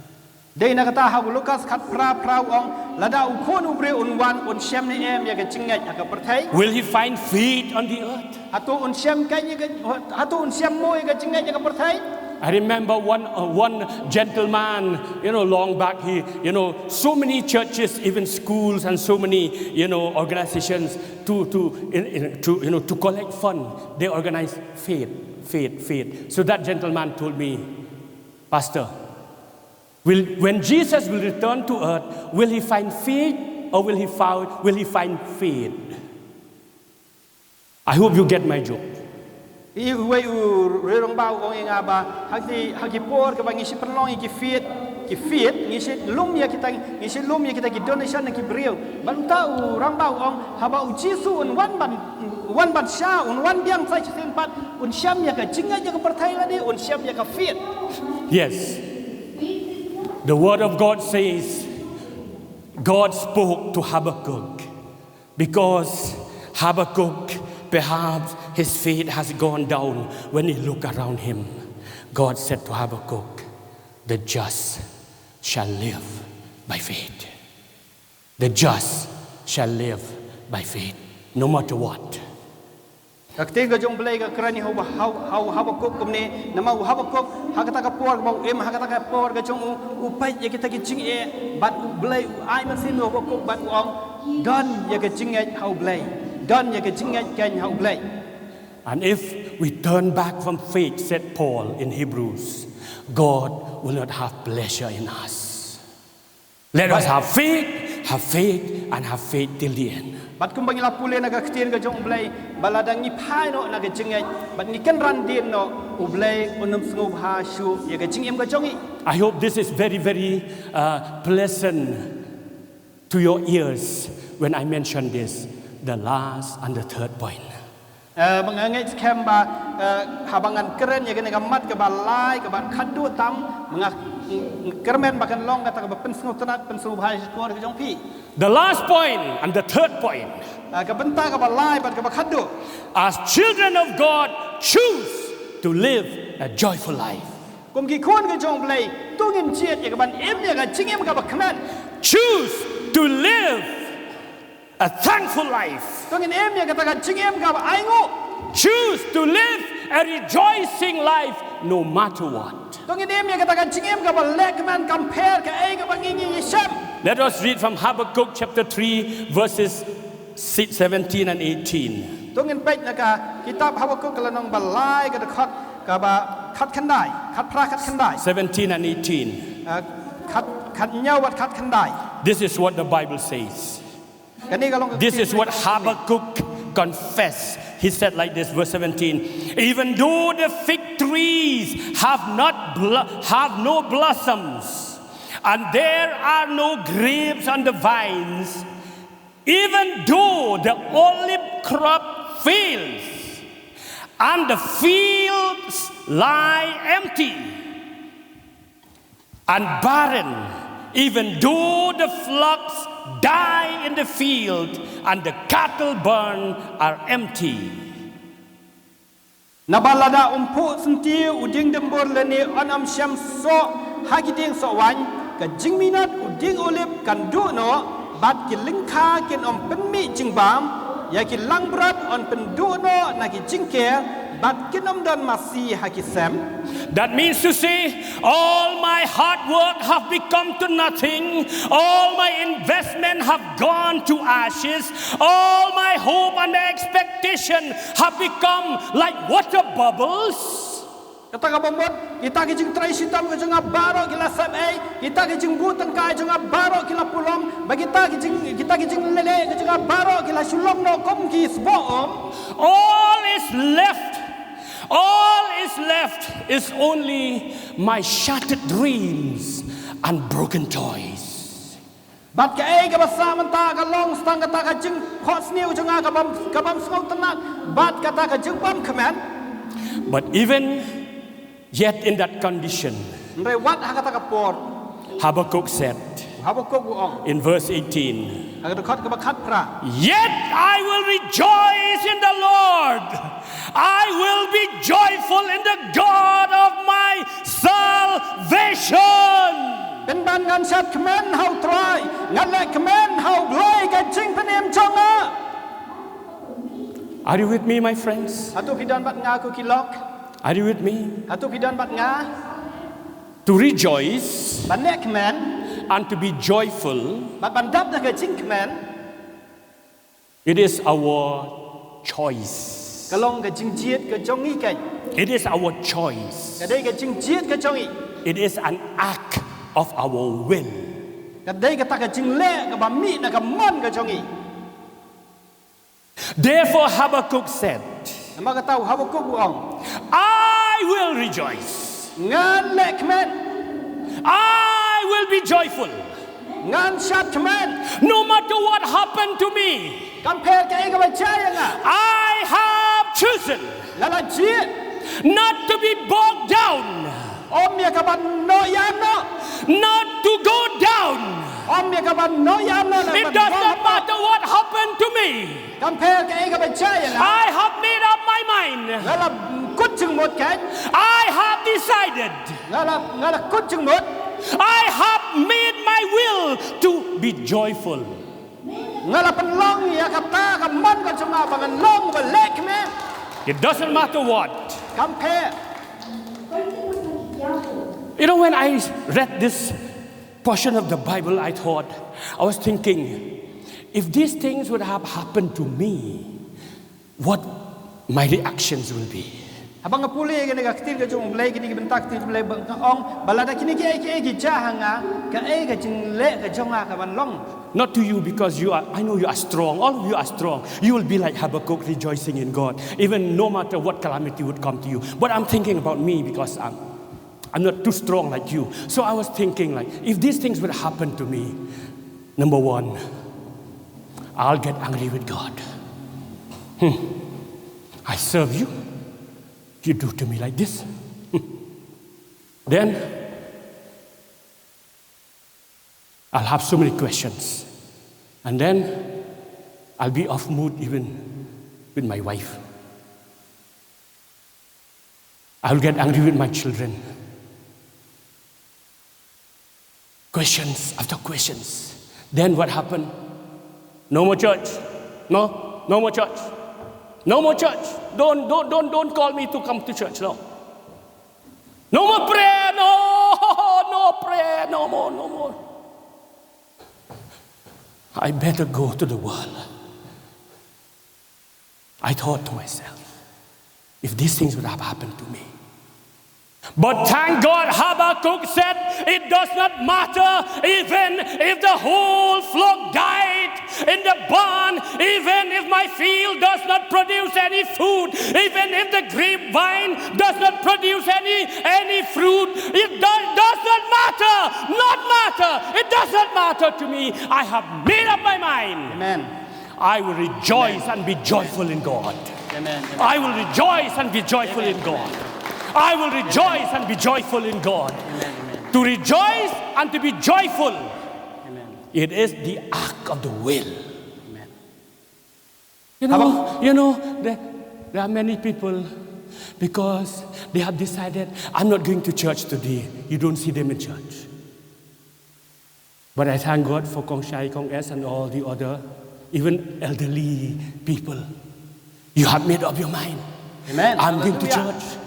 Dei na kata ha u Lukas khatphra phra u ong, lada u Khun u Briew un wan, un shem ne em ïa ka jingngeit ha ka pyrthei? Will he find faith on the earth? Hato un shem ka ïa ka, hato un shem mo ïa ka jingngeit ha ka pyrthei? I remember one, uh, one gentleman, you know, long back, he, you know, so many churches, even schools, and so many, you know, organizations to, to, in, in, to, you know, to collect fund, they organize faith, faith, faith. So that gentleman told me, "Pastor, will, when Jesus will return to earth, will he find faith or will he found, will he find faith?" I hope you get my joke. Iwei u rangbah u ong ïa nga ba ha ki, ha ki por kaba ngi shu pynlong ïa ki faith, ki faith, ngi shu lum ïa kita, ngi shu lum ïa kita ki donation na ki briew. Bad uta u rangbah u ong, haba u Jisu un wan ban, wan ban sha, un wan biang sa shisien pat, un shem ïa ka jingngeit ïa ka pyrthei lane un shem ïa ka faith? Yes. The word of God says, God spoke to Habakkuk. Because Habakkuk, perhaps his faith has gone down when he looked around him. God said to Habakkuk, "The just shall live by faith. The just shall live by faith, no matter what." Ka ktien ka jong U Blei ka kren ïa u ba ha u, ha u Habakkuk kumne, namar u Habakkuk ha kata ka por kaba u im, ha kata ka por ka jong u, u peit ïa kita ki jingeh, bad U Blei u ai mynsiem ïa u Habakkuk bad u ong, don ïa ka jingngeit ha U Blei. Don ïa ka jingngeit keiñ ha U Blei. And if we turn back from faith, said Paul in Hebrews, God will not have pleasure in us. Let us have faith, have faith, and have faith till the end. Bad kumba ngi la pule na ka ktien ka jong U Blei, ba lada ngi phai noh na ka jingngeit, bad ngi kynran dien noh, U Blei un ym sngewbha shuh ïa ka jingim ka jong ngi. I hope this is very, very, uh, pleasant to your ears when I mention this, the last and the third point. Eh, ba nga ngeit skhem ba, eh, haba ngan kren ïa kane ka mat kaba lai, kaba khatduh tam, ba nga, mm, kyrmen ba kan long kata kaba pynsngewtynnat, pynsngewbha ïa ka shkor ka jong phi. The last point and the third point. Eh, ka bynta kaba lai bad kaba khatduh. As children of God, choose to live a joyful life. Kum ki khun ka jong U Blei, to ngin jied ïa kaban im ïa ka jingim kaba kmen. Choose to live a thankful life. To ngin im ïa kata ka jingim kaba ainguh. Choose to live a rejoicing life no matter what. To ngin im ïa kata ka jingim kaba leh kmen kam pher kaei kaba ngi ngi shem. Let us read from Habakkuk chapter three, verses si-, seventeen and eighteen. To ngin peit na ka kitab Habakkuk ka lynnong ba lai ka dkhot kaba khatkhyndai, khatphra khatkhyndai. Seventeen and eighteen. Eh, khat, khathynñiew bad khatkhyndai. This is what the Bible says. Kane ka long ka This is what Habakkuk confessed. He said like this, verse seventeen, "Even though the fig trees have not blo-, have no blossoms, and there are no grapes on the vines, even though the olive crop fails, and the fields lie empty and barren, even though the flocks die in the field, and the cattle burn are empty." Naba lada um phuh syntiew u dieng dymbur lane un ym shem soh ha ki dieng soh waiñ, ka jingminot u dieng olib kan duh noh, bad ki lyngkha kin ym pynmih jingbam, ïa ki langbrot yn pynduh noh na ki jingker, bad kin ym don masi ha ki sem. That means to say, all my hard work have become to nothing, all my investment have gone to ashes, all my hope and my expectation have become like water bubbles. Kata ka bamut, kita ki jingtrei shitom ka jong nga baroh ki la sep ei, kita ki jingbuh tyngka jong nga baroh ki la pulom, ba kita ki jing, kita ki jingleh ka jong nga baroh ki la shu long noh kum ki sboh um. All is left, all is left is only my shattered dreams and broken toys. Bad kaei kaba sah mynta ka long tang kata ka jingphohsniew jong nga ka bym, ka bym sngewtynnat, bad kata ka jingbymkmen. But even yet in that condition, hynrei wat ha kata ka por, Habakkuk said Habakkuk u ong in verse eighteen, ha ka dkhot kaba khatphra. Yet I will rejoice in the Lord. I will be joyful in the God of my salvation. Pynban ngan shad kmen ha u Trai, ngan leh kmen ha u Blei ka jingpynim jong nga. Are you with me, my friends? Hato phi don bad nga ko ki lok? Are you with me? Hato phi don bad nga? To rejoice Ban leh kmen and to be joyful, bad ban dap da ka jingkmen it is our choice. Ka long ka jingjied ka jong ngi keiñ. It is our choice. Ka dei ka jingjied ka jong ngi. It is an act of our will. Ka dei kata ka jingleh kaba mih na ka mon ka jong ngi. Therefore, Habakkuk said, Namar kata u Habakkuk u ong, I will rejoice. Ngan leh kmen. I will be joyful. Ngan shad kmen. No matter what happened to me, Kam pher kaei kaba jia ïa nga. I have chosen Nga la jied. Not to be bogged down, Ym ïa kaban noh ïa noh. Not to go down. Ym ïa kaban noh ïa noh. It does not matter what happened to me. Kam pher kaei kaba jia ïa nga. I have made up my mind. Nga la kut jingmut keiñ. I have decided. Nga la nga la kut jingmut. I have made my will to be joyful. Nga la pynlong ïa kata ka mon ka jong nga ba ngan long ba leh kmen. It doesn't matter what. Kam pher. You know, when I read this portion of the Bible, I thought, I was thinking, if these things would have happened to me, what my reactions will be. Haba nga pule kane ka ktien ka jong u Blei, kine ki bynta ktien u Blei ba nga ong ba lada kine kiei kiei ki jia ha nga, kaei ka jingleh ka jong nga kaban long. Not to you, because you are, I know you are strong. All of you are strong. You will be like Habakkuk, rejoicing in God, even no matter what calamity would come to you. But I'm thinking about me, because I'm, I'm not too strong like you. So I was thinking, like, if these things would happen to me, number one, I'll get angry with God. Hmm. I serve you. You do to me like this. Hmm. Then I'll have so many questions. And then I'll be off mood even with my wife. I'll get angry with my children. Questions after questions. Then what happened? No more church. No, no more church. No more church. Don't, don't, don't, don't call me to come to church. No. No more prayer. No, no prayer. No more, no more. I better go to the world. I thought to myself, if these things would have happened to me. But thank God, Habakkuk said, it does not matter even if the whole flock died in the barn, even if my field does not produce any food, even if the grapevine does not produce any, any fruit, it does, does not matter, not matter, it does not matter to me. I have made up my mind. Amen. I will rejoice and be joyful in God. Amen. I will rejoice and be joyful in God. I will rejoice and be joyful in God. To rejoice and to be joyful, Amen. It is the act of the will. Amen. You know, you know, there, there are many people, because they have decided, I'm not going to church today. You don't see them in church. But I thank God for Kong Shai, Kong S, and all the other, even elderly people. You have made up your mind. Amen. I'm going to Hallelujah. Church.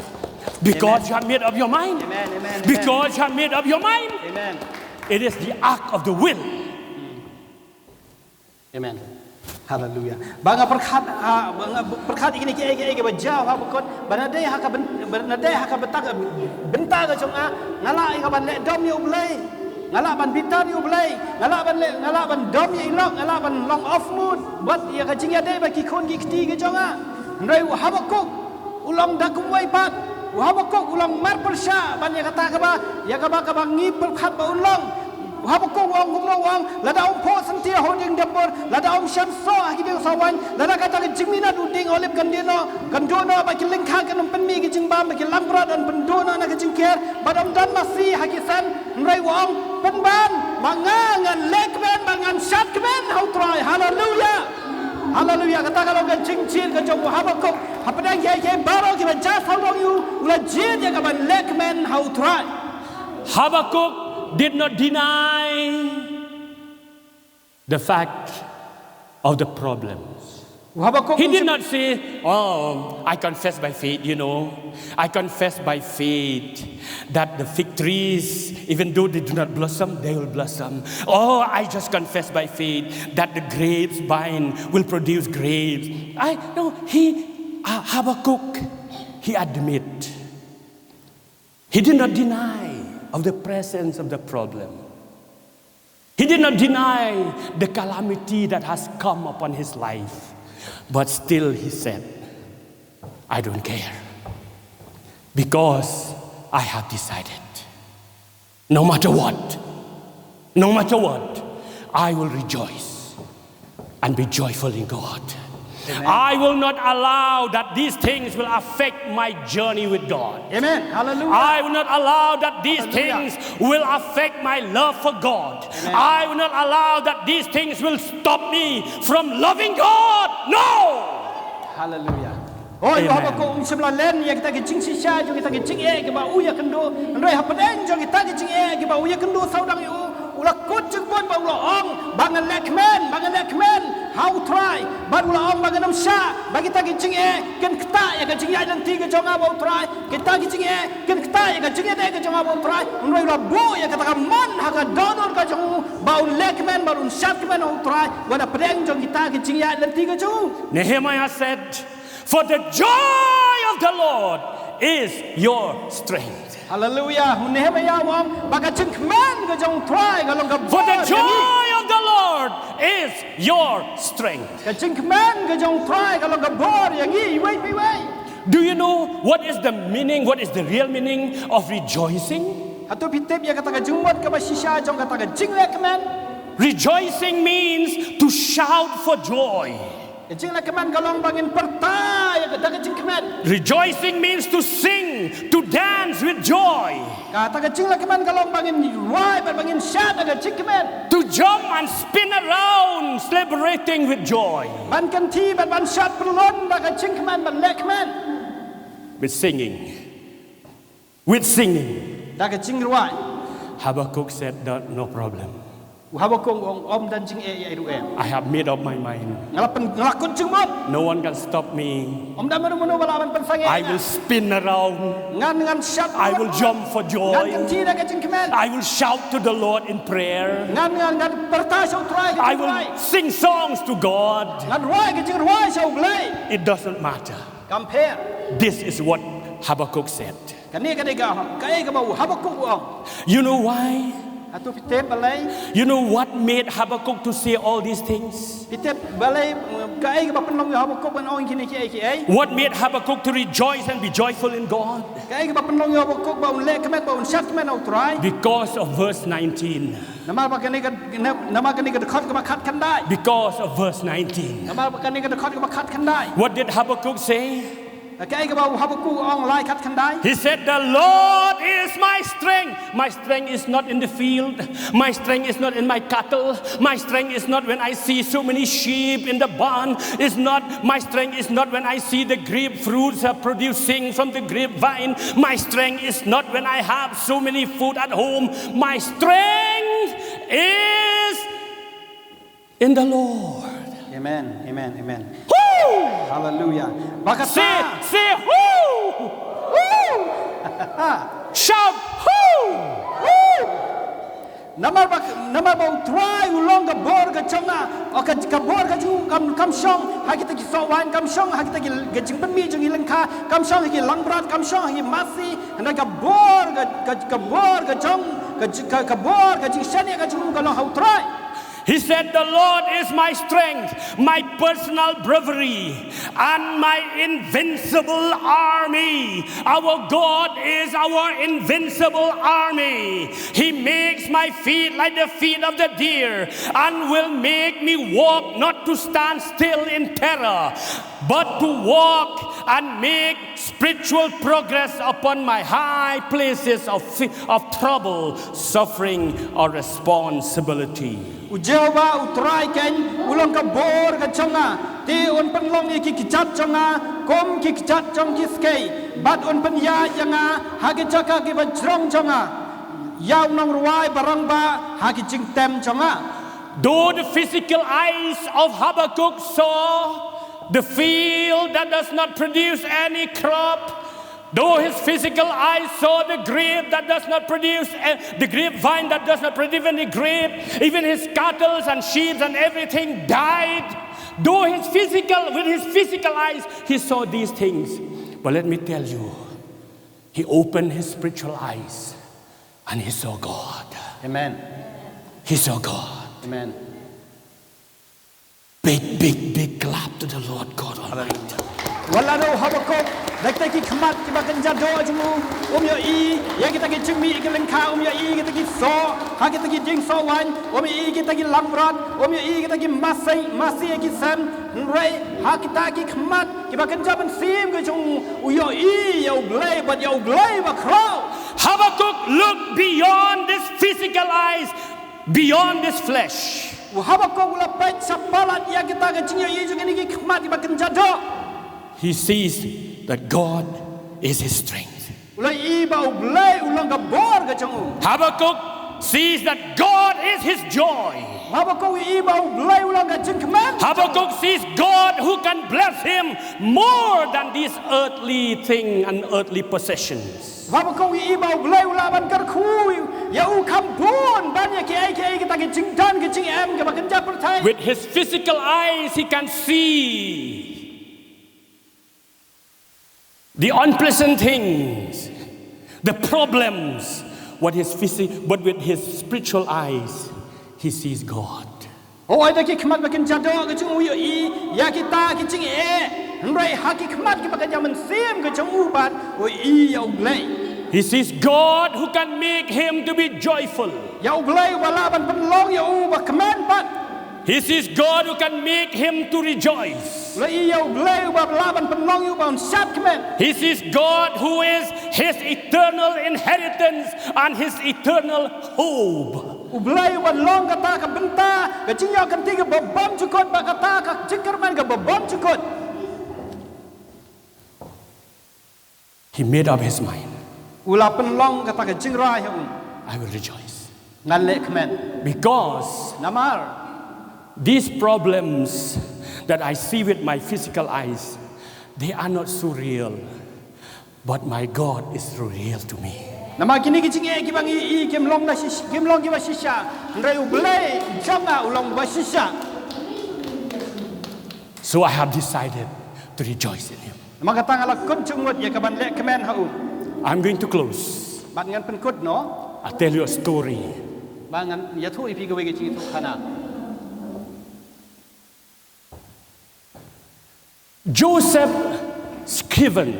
Because you have made up your mind. Amen, amen, amen. Because you have made up your mind. Amen. It is the act of the will. Amen. Hallelujah. Ba nga pyrkhat, ah, ba nga pyrkhat ïa kine kiei kiei kiba jia ha bakut, ba na dei ha ka byn-, ba na dei ha ka bynta ka, bynta ka jong nga, nga lah ïa ka ban leh dom ïa U Blei. Nga lah ban bitar ïa U Blei. Nga lah ban leh, nga lah ban dom ïa i lok, nga lah ban long off mood bad ïa ka jingïadei bad ki khun ki kti ka jong nga. Hynrei u Habakuk u long da kumwei pat. U Habakuk u long marpyrshah ban ïa kata kaba, ïa kaba, kaba ngi pyrkhat ba un long. Habakkuk u ong kumno? U ong lada um phoh syntiew ha u dieng dapur, lada um shem soh ha ki dieng soh waiñ, lada kata ka jingminot u dieng olib kan die noh, kan duh noh, bad ki lyngkha kin ym pynmih ki jingbam, bad ki langbrot yn pynduh noh na ka jingker, bad ym don masi ha ki sen. Hynrei u ong, pynban ba nga ngan leh kmen bad ngan shad kmen ha u Trai. Haleluya. Haleluya. Kata ka long ka jingjied ka jong u Habakkuk. Hapdeng kiei kiei baroh kiba jia sawdong ïa u, u la jied ïa ka ban leh kmen ha u Trai. Habakkuk did not deny the fact of the problems. U Habakkuk He um did shym not say, "Oh, I confess by faith, you know. I confess by faith that the fig trees, even though they do not blossom, they will blossom. Oh, I just confess by faith that the grapes vine will produce grapes." I no, he uh, Habakkuk, he admit. He did not deny of the presence of the problem. He did not deny the calamity that has come upon his life. But still he said, "I don't care, because I have decided. No matter what, no matter what, I will rejoice and be joyful in God. Amen. I will not allow that these things will affect my journey with God. Amen. Hallelujah. I will not allow that these Hallelujah. things will affect my love for God. Amen. I will not allow that these things will stop me from loving God. No!" Hallelujah. Oi, Amen. Habakkuk um shym la len ïa kita ki jingshisha jong kita ki jingeh kiba u ïakynduh. Hynrei hapdeng jong kita ki jingeh kiba u ïakynduh sawdong ïa u, u la kut jingmut bad u la ong ba ngan leh kmen, ba ngan leh kmen ha u Trai. Bad u la ong ba ngan ym shah ba kita ki jingeh kin ktah ïa ka jingïaid lynti ka jong nga bad u Trai. Kita ki jingeh kin ktah ïa ka jingïadei ka jong nga bad u Trai. Hynrei u la buh ïa kata ka mon ha ka dohnud ka jong u ba un leh kmen bad un shad kmen ha u Trai. Wat hapdeng jong kita ki jingïaid lynti ka jong u. Nehemiah said, "For the joy of the Lord is your strength." Hallelujah. U Nehemiah u ong ba ka jingkmen ka jong u Trai ka long ka bor ïa ngi. For the joy of the Lord is your strength. Ka jingkmen ka jong u Trai ka long ka bor ïa ngi iwei pa iwei. Do you know what is the meaning, what is the real meaning of rejoicing? Hato phi tip ïa kata ka jingmut kaba shisha jong kata ka jingleh kmen? Rejoicing means to shout for joy. Ka jingleh kmen ka long ba ngin pyrta ïa kata ka jingkmen. Rejoicing means to sing, to dance with joy. Kata ka jingleh kmen ka long ba ngin rwai bad ba ngin shad da ka jingkmen. To jump and spin around celebrating with joy. Ban kynthih bad ban shad pynlong da ka jingkmen, ban leh kmen. With singing. With singing. Da ka jingrwai. Habakkuk said, "No, no problem. U Habakkuk u ong, ym don jingeh ei ruh em. I have made up my mind. Nga la pyn, nga la kut jingmut. No one can stop me. Ym don mano mano ba lah ban pynsangeh ïa nga. I will spin around. Ngan, ngan shad. I will jump for joy. Ngan kynthih da ka jingkmen. I will shout to the Lord in prayer. Ngan, ngan, ngan pyrta sha u Trai ka jingduwai. I will sing songs to God." Ngan rwai ka jingrwai sha u Blei. It doesn't matter. Kam pher. This is what Habakkuk said. Kane ka dei ka, kaei kaba u Habakkuk u ong. You know why? Hato phi tip balei? You know what made Habakkuk to say all these things? Phi tip balei, kaei kaba pynlong ïa u Habakkuk ban ong kine kiei kiei? What made Habakkuk to rejoice and be joyful in God? Kaei kaba pynlong ïa u Habakkuk ba un leh kmen, ba un shad kmen ha u Trai? Because of verse nineteen. Namar ba kane ka, namar kane ka dkhot kaba khatkhyndai. Because of verse nineteen. Namar ba kane ka dkhot kaba khatkhyndai. What did Habakkuk say? Kaei kaba u Habakkuk u ong lai khatkhyndai? He said, "The Lord is my strength. My strength is not in the field. My strength is not in my cattle. My strength is not when I see so many sheep in the barn. Is not, my strength is not when I see the grape fruits are producing from the grapevine. My strength is not when I have so many food at home. My strength is in the Lord." Amen. Amen. Amen. Woo! Hallelujah. Ba kata. Say, say, "Woo!" Woo! Shout, "Woo!" Woo! Namar ba, namar ba u Trai u long ka bor ka jong nga. O ka, ka bor ka jong u kam, kam shong ha kita ki soh waiñ, kam shong ha kita ki, ka jingpynmih jong ki lyngkha, kam shong ha ki langbrot, kam shong ha ki masi. Hynrei ka bor ka, ka, ka bor ka jong, ka, ka, ka bor ka jingshaniah ka jong u ka long ha u Trai. He said, "The Lord is my strength, my personal bravery, and my invincible army." Our God is our invincible army. He makes my feet like the feet of the deer and will make me walk, not to stand still in terror, but to walk and make spiritual progress upon my high places of, of trouble, suffering, or responsibility. U Jehobah u Trai keiñ u long ka bor ka jong nga. Te un pynlong ïa ki kjat jong nga kum ki kjat jong ki skei, bad un pynïaid ïa nga ha ki jaka kiba jrong jong nga, ïa u nongrwai barangbah ha ki jingtem jong nga. Though the physical eyes of Habakkuk saw the field that does not produce any crop, though his physical eyes saw the grape that does not produce, eh, the grapevine that does not produce any grape, even his cattle and sheep and everything died. Though his physical, with his physical eyes, he saw these things. But let me tell you, he opened his spiritual eyes and he saw God. Amen. He saw God. Amen. Big, big, big clap to the Lord God Almighty. Wat la u Habakkuk da kita ki khmat kiba kynja doh jong u, um ïohi ïa kita ki jingmih ki lyngkha, um ïohi kita ki soh ha kita ki dieng soh waiñ, um ïohi kita ki langbrot, um ïohi kita ki masi, masi ïa ki sem, hynrei ha kita ki khmat kiba kynja mynsiem ki jong u, u ïohi ïa U Blei bad ïa U Blei bakhraw. Habakkuk looked beyond this physical eyes, beyond this flesh. U Habakkuk u la peit shapalat ïa kita ki jingïohi jong kine ki khmat kiba kynja doh. He sees that God is his strength. U la ïohi ba U Blei u long ka bor ka jong u. Habakkuk sees that God is his joy. U Habakkuk u ïohi ba U Blei u long ka jingkmen. Habakkuk sees God who can bless him more than these earthly thing and earthly possessions. U Habakkuk u ïohi ba U Blei u lah ban kyrkhu ïa u kham bun ban ïa kiei kiei kita ki jingdon ki jingem kiba kynja pyrthei. With his physical eyes, he can see the unpleasant things, the problems, what his physi-, but with his spiritual eyes, he sees God. Hooid, da ki khmat ba kynja doh ka jong u u ïohi ïa kita ki jingeh, hynrei ha ki khmat kiba kynja mynsiem ka jong u pat u ïohi ïa U Blei. He sees God who can make him to be joyful. Ïa U Blei uba lah ban pynlong ïa u ba kmen pat. He sees God who can make him to rejoice. U la ïohi ïa U Blei uba lah ban pynlong ïa u ba un shad kmen. He sees God who is his eternal inheritance and his eternal hope. U Blei uba long kata ka bynta, ka jingïoh kynti kaba bymjukut, bad kata ka jingkyrmen kaba bymjukut. He made up his mind. U la pynlong kata ka jingrai ha u. I will rejoice. Ngan leh kmen. Because namar these problems that I see with my physical eyes, they are not so real. But my God is real to me. Namar kine ki jingeh kiba ngi ïohi kim long da shish-, kim long kiba shisha. Hynrei U Blei jong nga u long uba shisha. So I have decided to rejoice in him. Namar kata nga la kut jingmut ïa kaban leh kmen ha u. I'm going to close. Bad ngan pynkut noh. I'll tell you a story. Bad ngan ïathuh ïa phi kawei ka jingïathuhkhana. Joseph Scriven,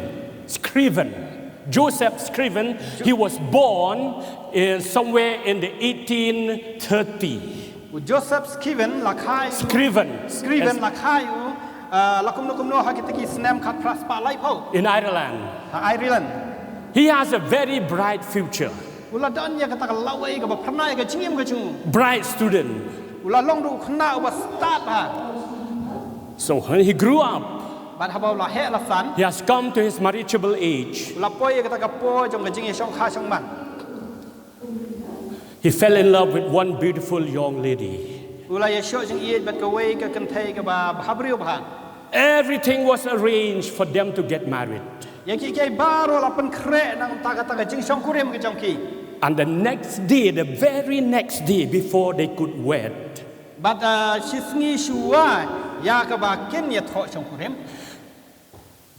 Scriven, Joseph Scriven, he was born in somewhere in the eighteen thirty. U Joseph Scriven la kha ïa u. Scriven. Scriven la kha ïa u, uh, la kumno kumno ha kita ki snem khatphra spah laiphew. In Ireland. Ha Ireland. He has a very bright future. U la don ïa kata ka lawei kaba phyrnai ka jingim ka jong u. Bright student. U la long ruh u khynnah uba stad bha. So when he grew up, bad haba u la heh la san, he has come to his marriageable age. U la poi ïa kata ka por jong ka jingïashongkha shongman. He fell in love with one beautiful young lady. U la ïashoh jingïeit bad kawei ka kynthei kaba bhabriew bha. Everything was arranged for them to get married. Ïa kiei kiei baroh la pynkhreh na ka bynta kata ka jingshongkurim ka jong ki. And the next day, the very next day before they could wed, bad, uh, shisngi shuwa ïa kaba kin ïathoh shongkurim,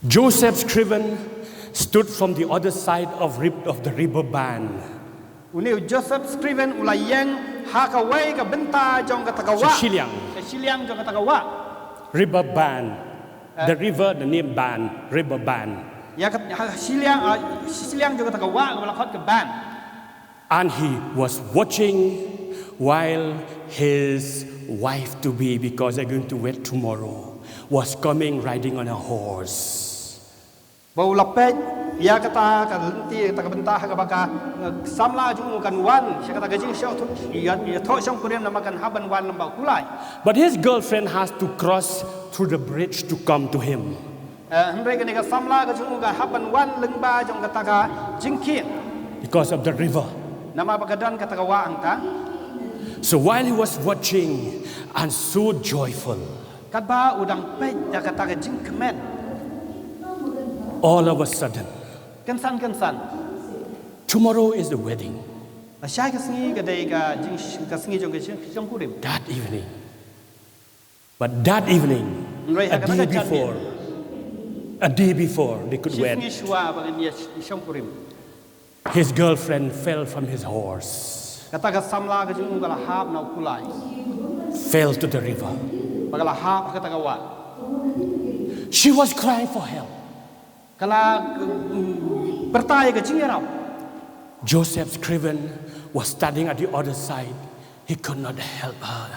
Joseph Scriven stood from the other side of, rib-, of the river bank. Une u Joseph Scriven u la ïeng Ha kawei ka bynta jong kata ka wah. Shiliang. Ka shiliang jong kata ka wah. River Ban. The river, the name Ban, River Ban. Ïa ka ha shiliang, ah, shiliang jong kata ka wah kaba la khot ka Ban. And he was watching while his wife to be, because they're going to wed tomorrow, was coming riding on a horse. Ba u la peit ïa kata ka lynti, kata ka bynta ha kaba ka, eh, samla jong u kan wan sha kata ka jingshong, ïa, ïathoh shongkurim namar kan hap ban wan lyngba u kulai. But his girlfriend has to cross through the bridge to come to him. Eh, hynrei kane ka samla ka jong u ka hap ban wan lyngba jong kata ka jingkhie. Because of the river. Namar ba ka don kata ka wah hangta. So while he was watching and so joyful, katba u dang peit da kata ka jingkmen, all of a sudden, kynsan kynsan, tomorrow is the wedding. Lashai ka sngi ka dei ka jing, ka sngi jong ka jing, jingshongkurim. That evening. But that evening, a day before, a day before they could wed, shiphew sngi shuwa ba ngin ïa shongkurim, his girlfriend fell from his horse. Kata ka samla ka jong u ka la hap na u kulai. Fell to the river. Ba ka la hap ha kata ka wah. She was crying for help. Ka la, mm, pyrta ïa ka jingïarap. Joseph Scriven was standing at the other side. He could not help her.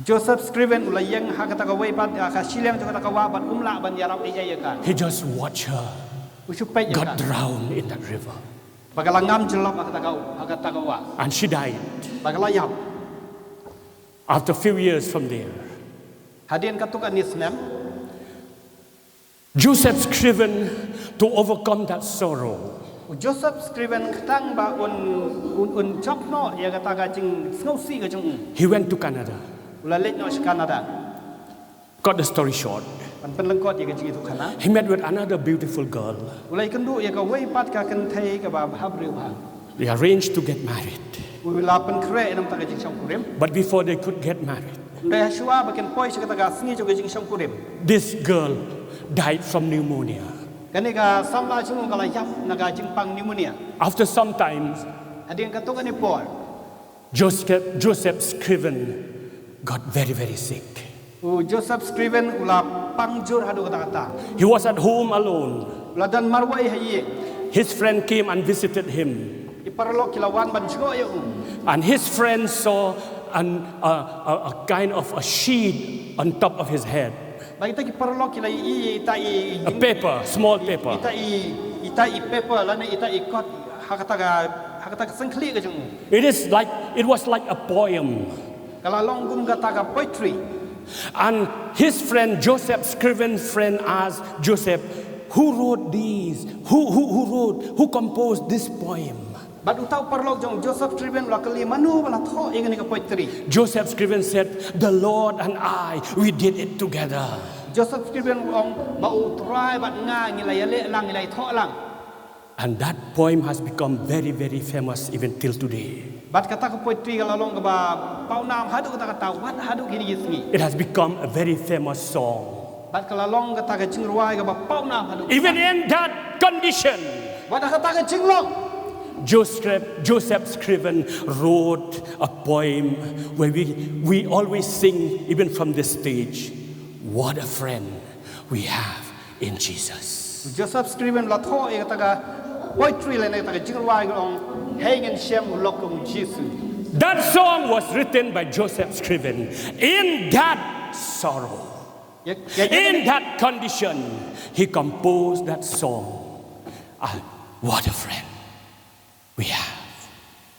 Joseph Scriven u la ïeng ha kata kawei pat, ha ka shiliang jong kata ka wah, bad um lah ban ïarap ei ei ïa ka. He just watched her. U shu peit ïa ka. Got drowned in that river. Ba ka la ngam jyllop ha kata ka, ha kata ka wah. And she died. Ba ka la ïap. After a few years from there, hadien katto katne snem, Joseph Scriven, to overcome that sorrow, u Joseph Scriven, khnang ba un, un, un jop noh ïa kata ka jingsngewsih ka jong u, he went to Canada. U la leit noh sha Canada. Cut the story short, ban pynlyngkot ïa ka jingïathuhkhana, he met with another beautiful girl. U la ïakynduh ïa kawei pat ka kynthei kaba bhabriew bha. They arranged to get married. U la pynkhreh ïa namar kata ka jingshongkurim. But before they could get married, hynrei ha shuwa ba kin poi sha kata ka sngi jong ka jingshongkurim, this girl died from pneumonia. Kane ka samla jong u ka la ïap na ka jingpang pneumonia. After some time, hadien katto katne por, Joseph, Joseph Scriven got very, very sick. U Joseph Scriven u la pang jur haduh katta katta. He was at home alone. U la don marwei ha ïing. His friend came and visited him. Ki paralok ki la wan ban jngoh ïa u. And his friend saw an, a, a, a kind of a sheet on top of his head. Bad kita ki paralok ki la ïohi ïa ita i, a paper, small paper. Ita i, ita i paper lane ita i kot ha kata ka, ha kata ka syngkhlieh ka jong u. It is like, it was like a poem. Ka la long kum kata ka poetry. And his friend Joseph Scriven, friend asked Joseph, "Who wrote these? Who, who, who wrote, who composed this poem?" Bad uta u paralok jong u Joseph Scriven u la kylli, "Mano ba la thoh ïa kane ka poetry?" Joseph Scriven said, "The Lord and I, we did it together." Joseph Scriven u ong ba, "U Trai bad nga ngi la ïaleh lang, ngi la ïathoh lang." And that poem has become very, very famous even till today. Bad kata ka poetry ka la long kaba pawnam haduh katta katta, wat haduh kine ki sngi. It has become a very famous song. Bad ka la long kata ka jingrwai kaba pawnam haduh. Even in that condition, wat ha kata ka jinglong, Joseph, Joseph Scriven wrote a poem where we, we always sing, even from this stage, "What a friend we have in Jesus." Joseph Scriven la thoh ïa kata ka poetry lane kata ka jingrwai ka ong, "Hei ngin shem u lok kum u Jisu." That song was written by Joseph Scriven in that sorrow. Ïa, ïa, ïa, in that condition, he composed that song. Ah, what a friend we have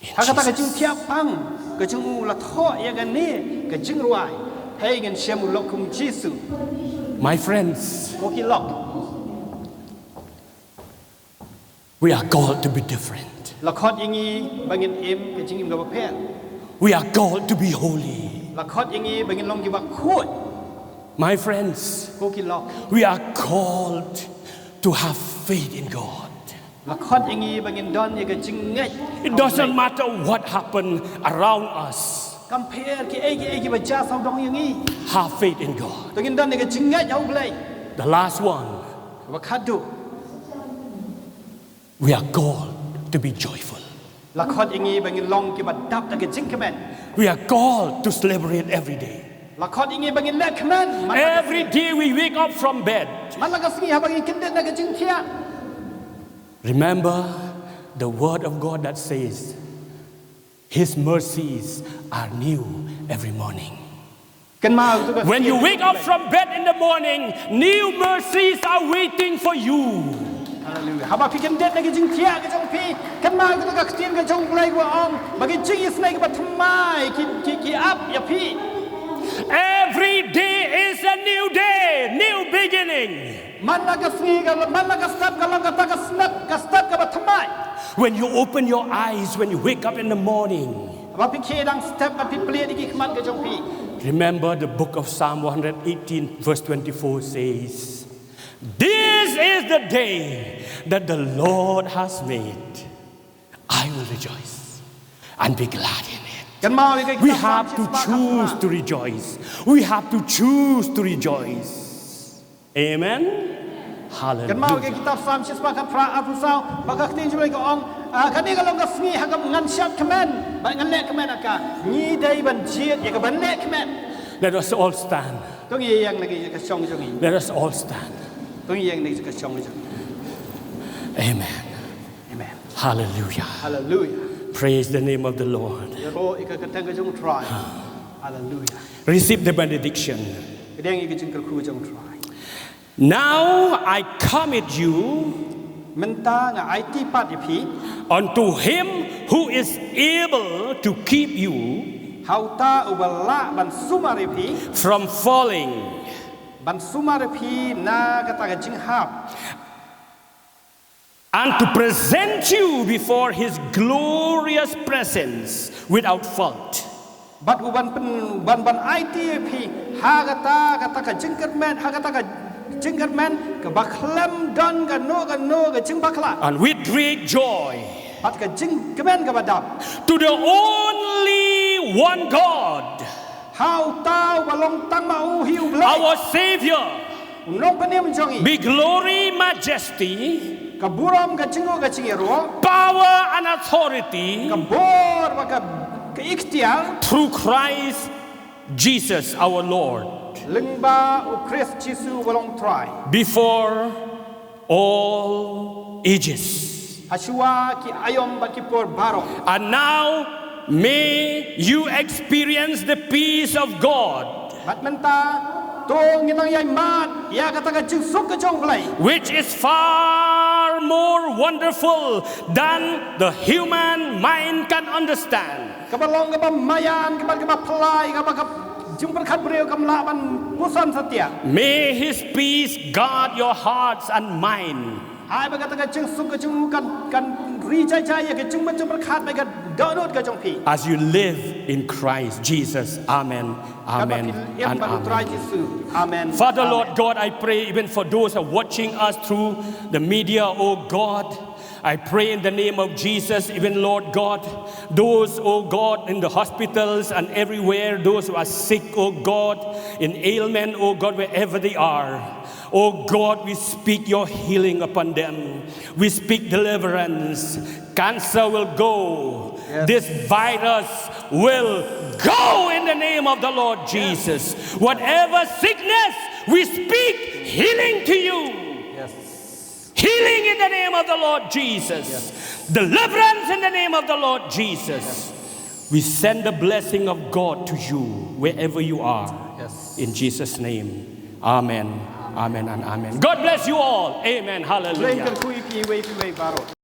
in Jesus. Ha kata ka jingthiah pang ka jong u la thoh ïa kane ka jingrwai, "Hei ngin shem u lok kum u Jisu." My friends, ko ki lok, we are called to be different. La khot ïa ngi ba ngin im ka jingim kaba pher. We are called to be holy. La khot ïa ngi ba ngin long kiba khuid. My friends, ko ki lok, we are called to have faith in God. La khot ïa ngi ba ngin don ïa ka jingngeit. It doesn't matter what happened around us. Kam pher kiei kiei kiba jia sawdong ïa ngi. Have faith in God. To ngin don ïa ka jingngeit ha U Blei. The last one. Kaba khatduh. We are called to be joyful. La khot ïa ngi ba ngin long kiba dap da ka jingkmen. We are called to celebrate every day. La khot ïa ngi ba ngin leh kmen man la ka Every sngi. Day we wake up from bed. Man la ka sngi haba ngi kyndit na ka jingthiah. Remember the word of God that says, "His mercies are new every morning." Kynmaw ïa ka When you ktien wake up from bed in the morning, new mercies are waiting for you. Hallelujah. Haba phi kyndit na ka jingthiah ka jong phi, kynmaw ïa ka ktien ka jong U Blei ba ong ba ki jingisynei kiba thymmai ki, ki, ki ap ïa phi. Every day is a new day, new beginning. Man la ka sngi ka, man la ka step ka long kata ka step, ka step kaba thymmai. When you open your eyes, when you wake up in the morning, Ba phi khie dang step ba phi plie ïa ki khmat ka jong phi. Remember the book of Psalm one hundred eighteen, verse twenty-four says, "This is the day that the Lord has made. I will rejoice and be glad in it." Kynmaw ïa ka We kitab have Psalm to shispah ka choose phra. To rejoice. We have to choose to rejoice. Amen. Hallelujah. Kynmaw ïa ka kitab Psalm shispah ka phra arphew saw, ba ka ktien jong U Blei ka ong, ah, kane ka long ka sngi ha kaba ngan shad kmen, ba ngan leh kmen ha ka. Ngi dei ban jied ïa ka ban leh kmen. Let us all stand. To ngin ïeng na ka shong jong ngi. Let us all stand. To ngin ïeng na ka shong jong ngi. Amen. Amen. Hallelujah. Hallelujah. Praise the name of the Lord. Ïaroh ïa ka kyrteng ka jong U Trai. Hallelujah. Receive the benediction. Pdiang ïa ka jingkyrkhu jong U Trai. Now I commit you Mynta nga aiti pat ïa phi. Unto him who is able to keep you Ha uta uba lah ban sumar ïa phi. From falling. Ban sumar ïa phi na kata ka jinghap. And to present you before his glorious presence without fault. Bad u ban pyn-, ban, ban aiti ïa phi ha kata, kata ka jingkyrmen, ha kata ka jingkyrmen kaba khlem don kano kano ka jingbakla. And with great joy. Bad ka jingkmen kaba dap. To the only one God. Ha uta uba long tang ma u hi U Blei. Our Savior. U nongpynim jong ngi. Be glory, majesty, Ka burom, ka jingïaroh, ka jingïaroh. Power and authority. Ka bor bad ka, ka iktiar. Through Christ Jesus our Lord. Lyngba U Khrist Jisu uba long Trai. Before all ages. Hashuwa ki aïom bad ki por baroh. And now may you experience the peace of God. Bad mynta, to ngin nang ïai mad ïa kata ka jingsuk ka jong U Blei. Which is far more wonderful than the human mind can understand. Kaba long kaba maïan, kaba, kaba phylla, kaba ka jingpyrkhat briew kam lah ban puson satia. May his peace guard your hearts and mind. Ai ba kata ka jingsuk ka jong u kan, kan ri jai jai ïa ka jingmut jingpyrkhat bad ka dohnud ka jong phi. As you live in Christ Jesus. Amen. Amen. Kaba phi im bad U Trai Jisu. Amen. Father, Lord God, I pray even for those who are watching us through the media, oh God. I pray in the name of Jesus, even Lord God, those, oh God, in the hospitals and everywhere, those who are sick, oh God, in ailment, oh God, wherever they are. Oh God, we speak your healing upon them. We speak deliverance. Cancer will go. Yes. This virus will go in the name of the Lord Jesus. Whatever sickness, we speak healing to you. Yes. Healing in the name of the Lord Jesus. Yes. Deliverance in the name of the Lord Jesus. Yes. We send the blessing of God to you wherever you are. Yes. In Jesus' name. Amen. Amen and amen. God bless you all. Amen. Hallelujah. Blei kyrkhu ïa phi, wei phi wei baroh.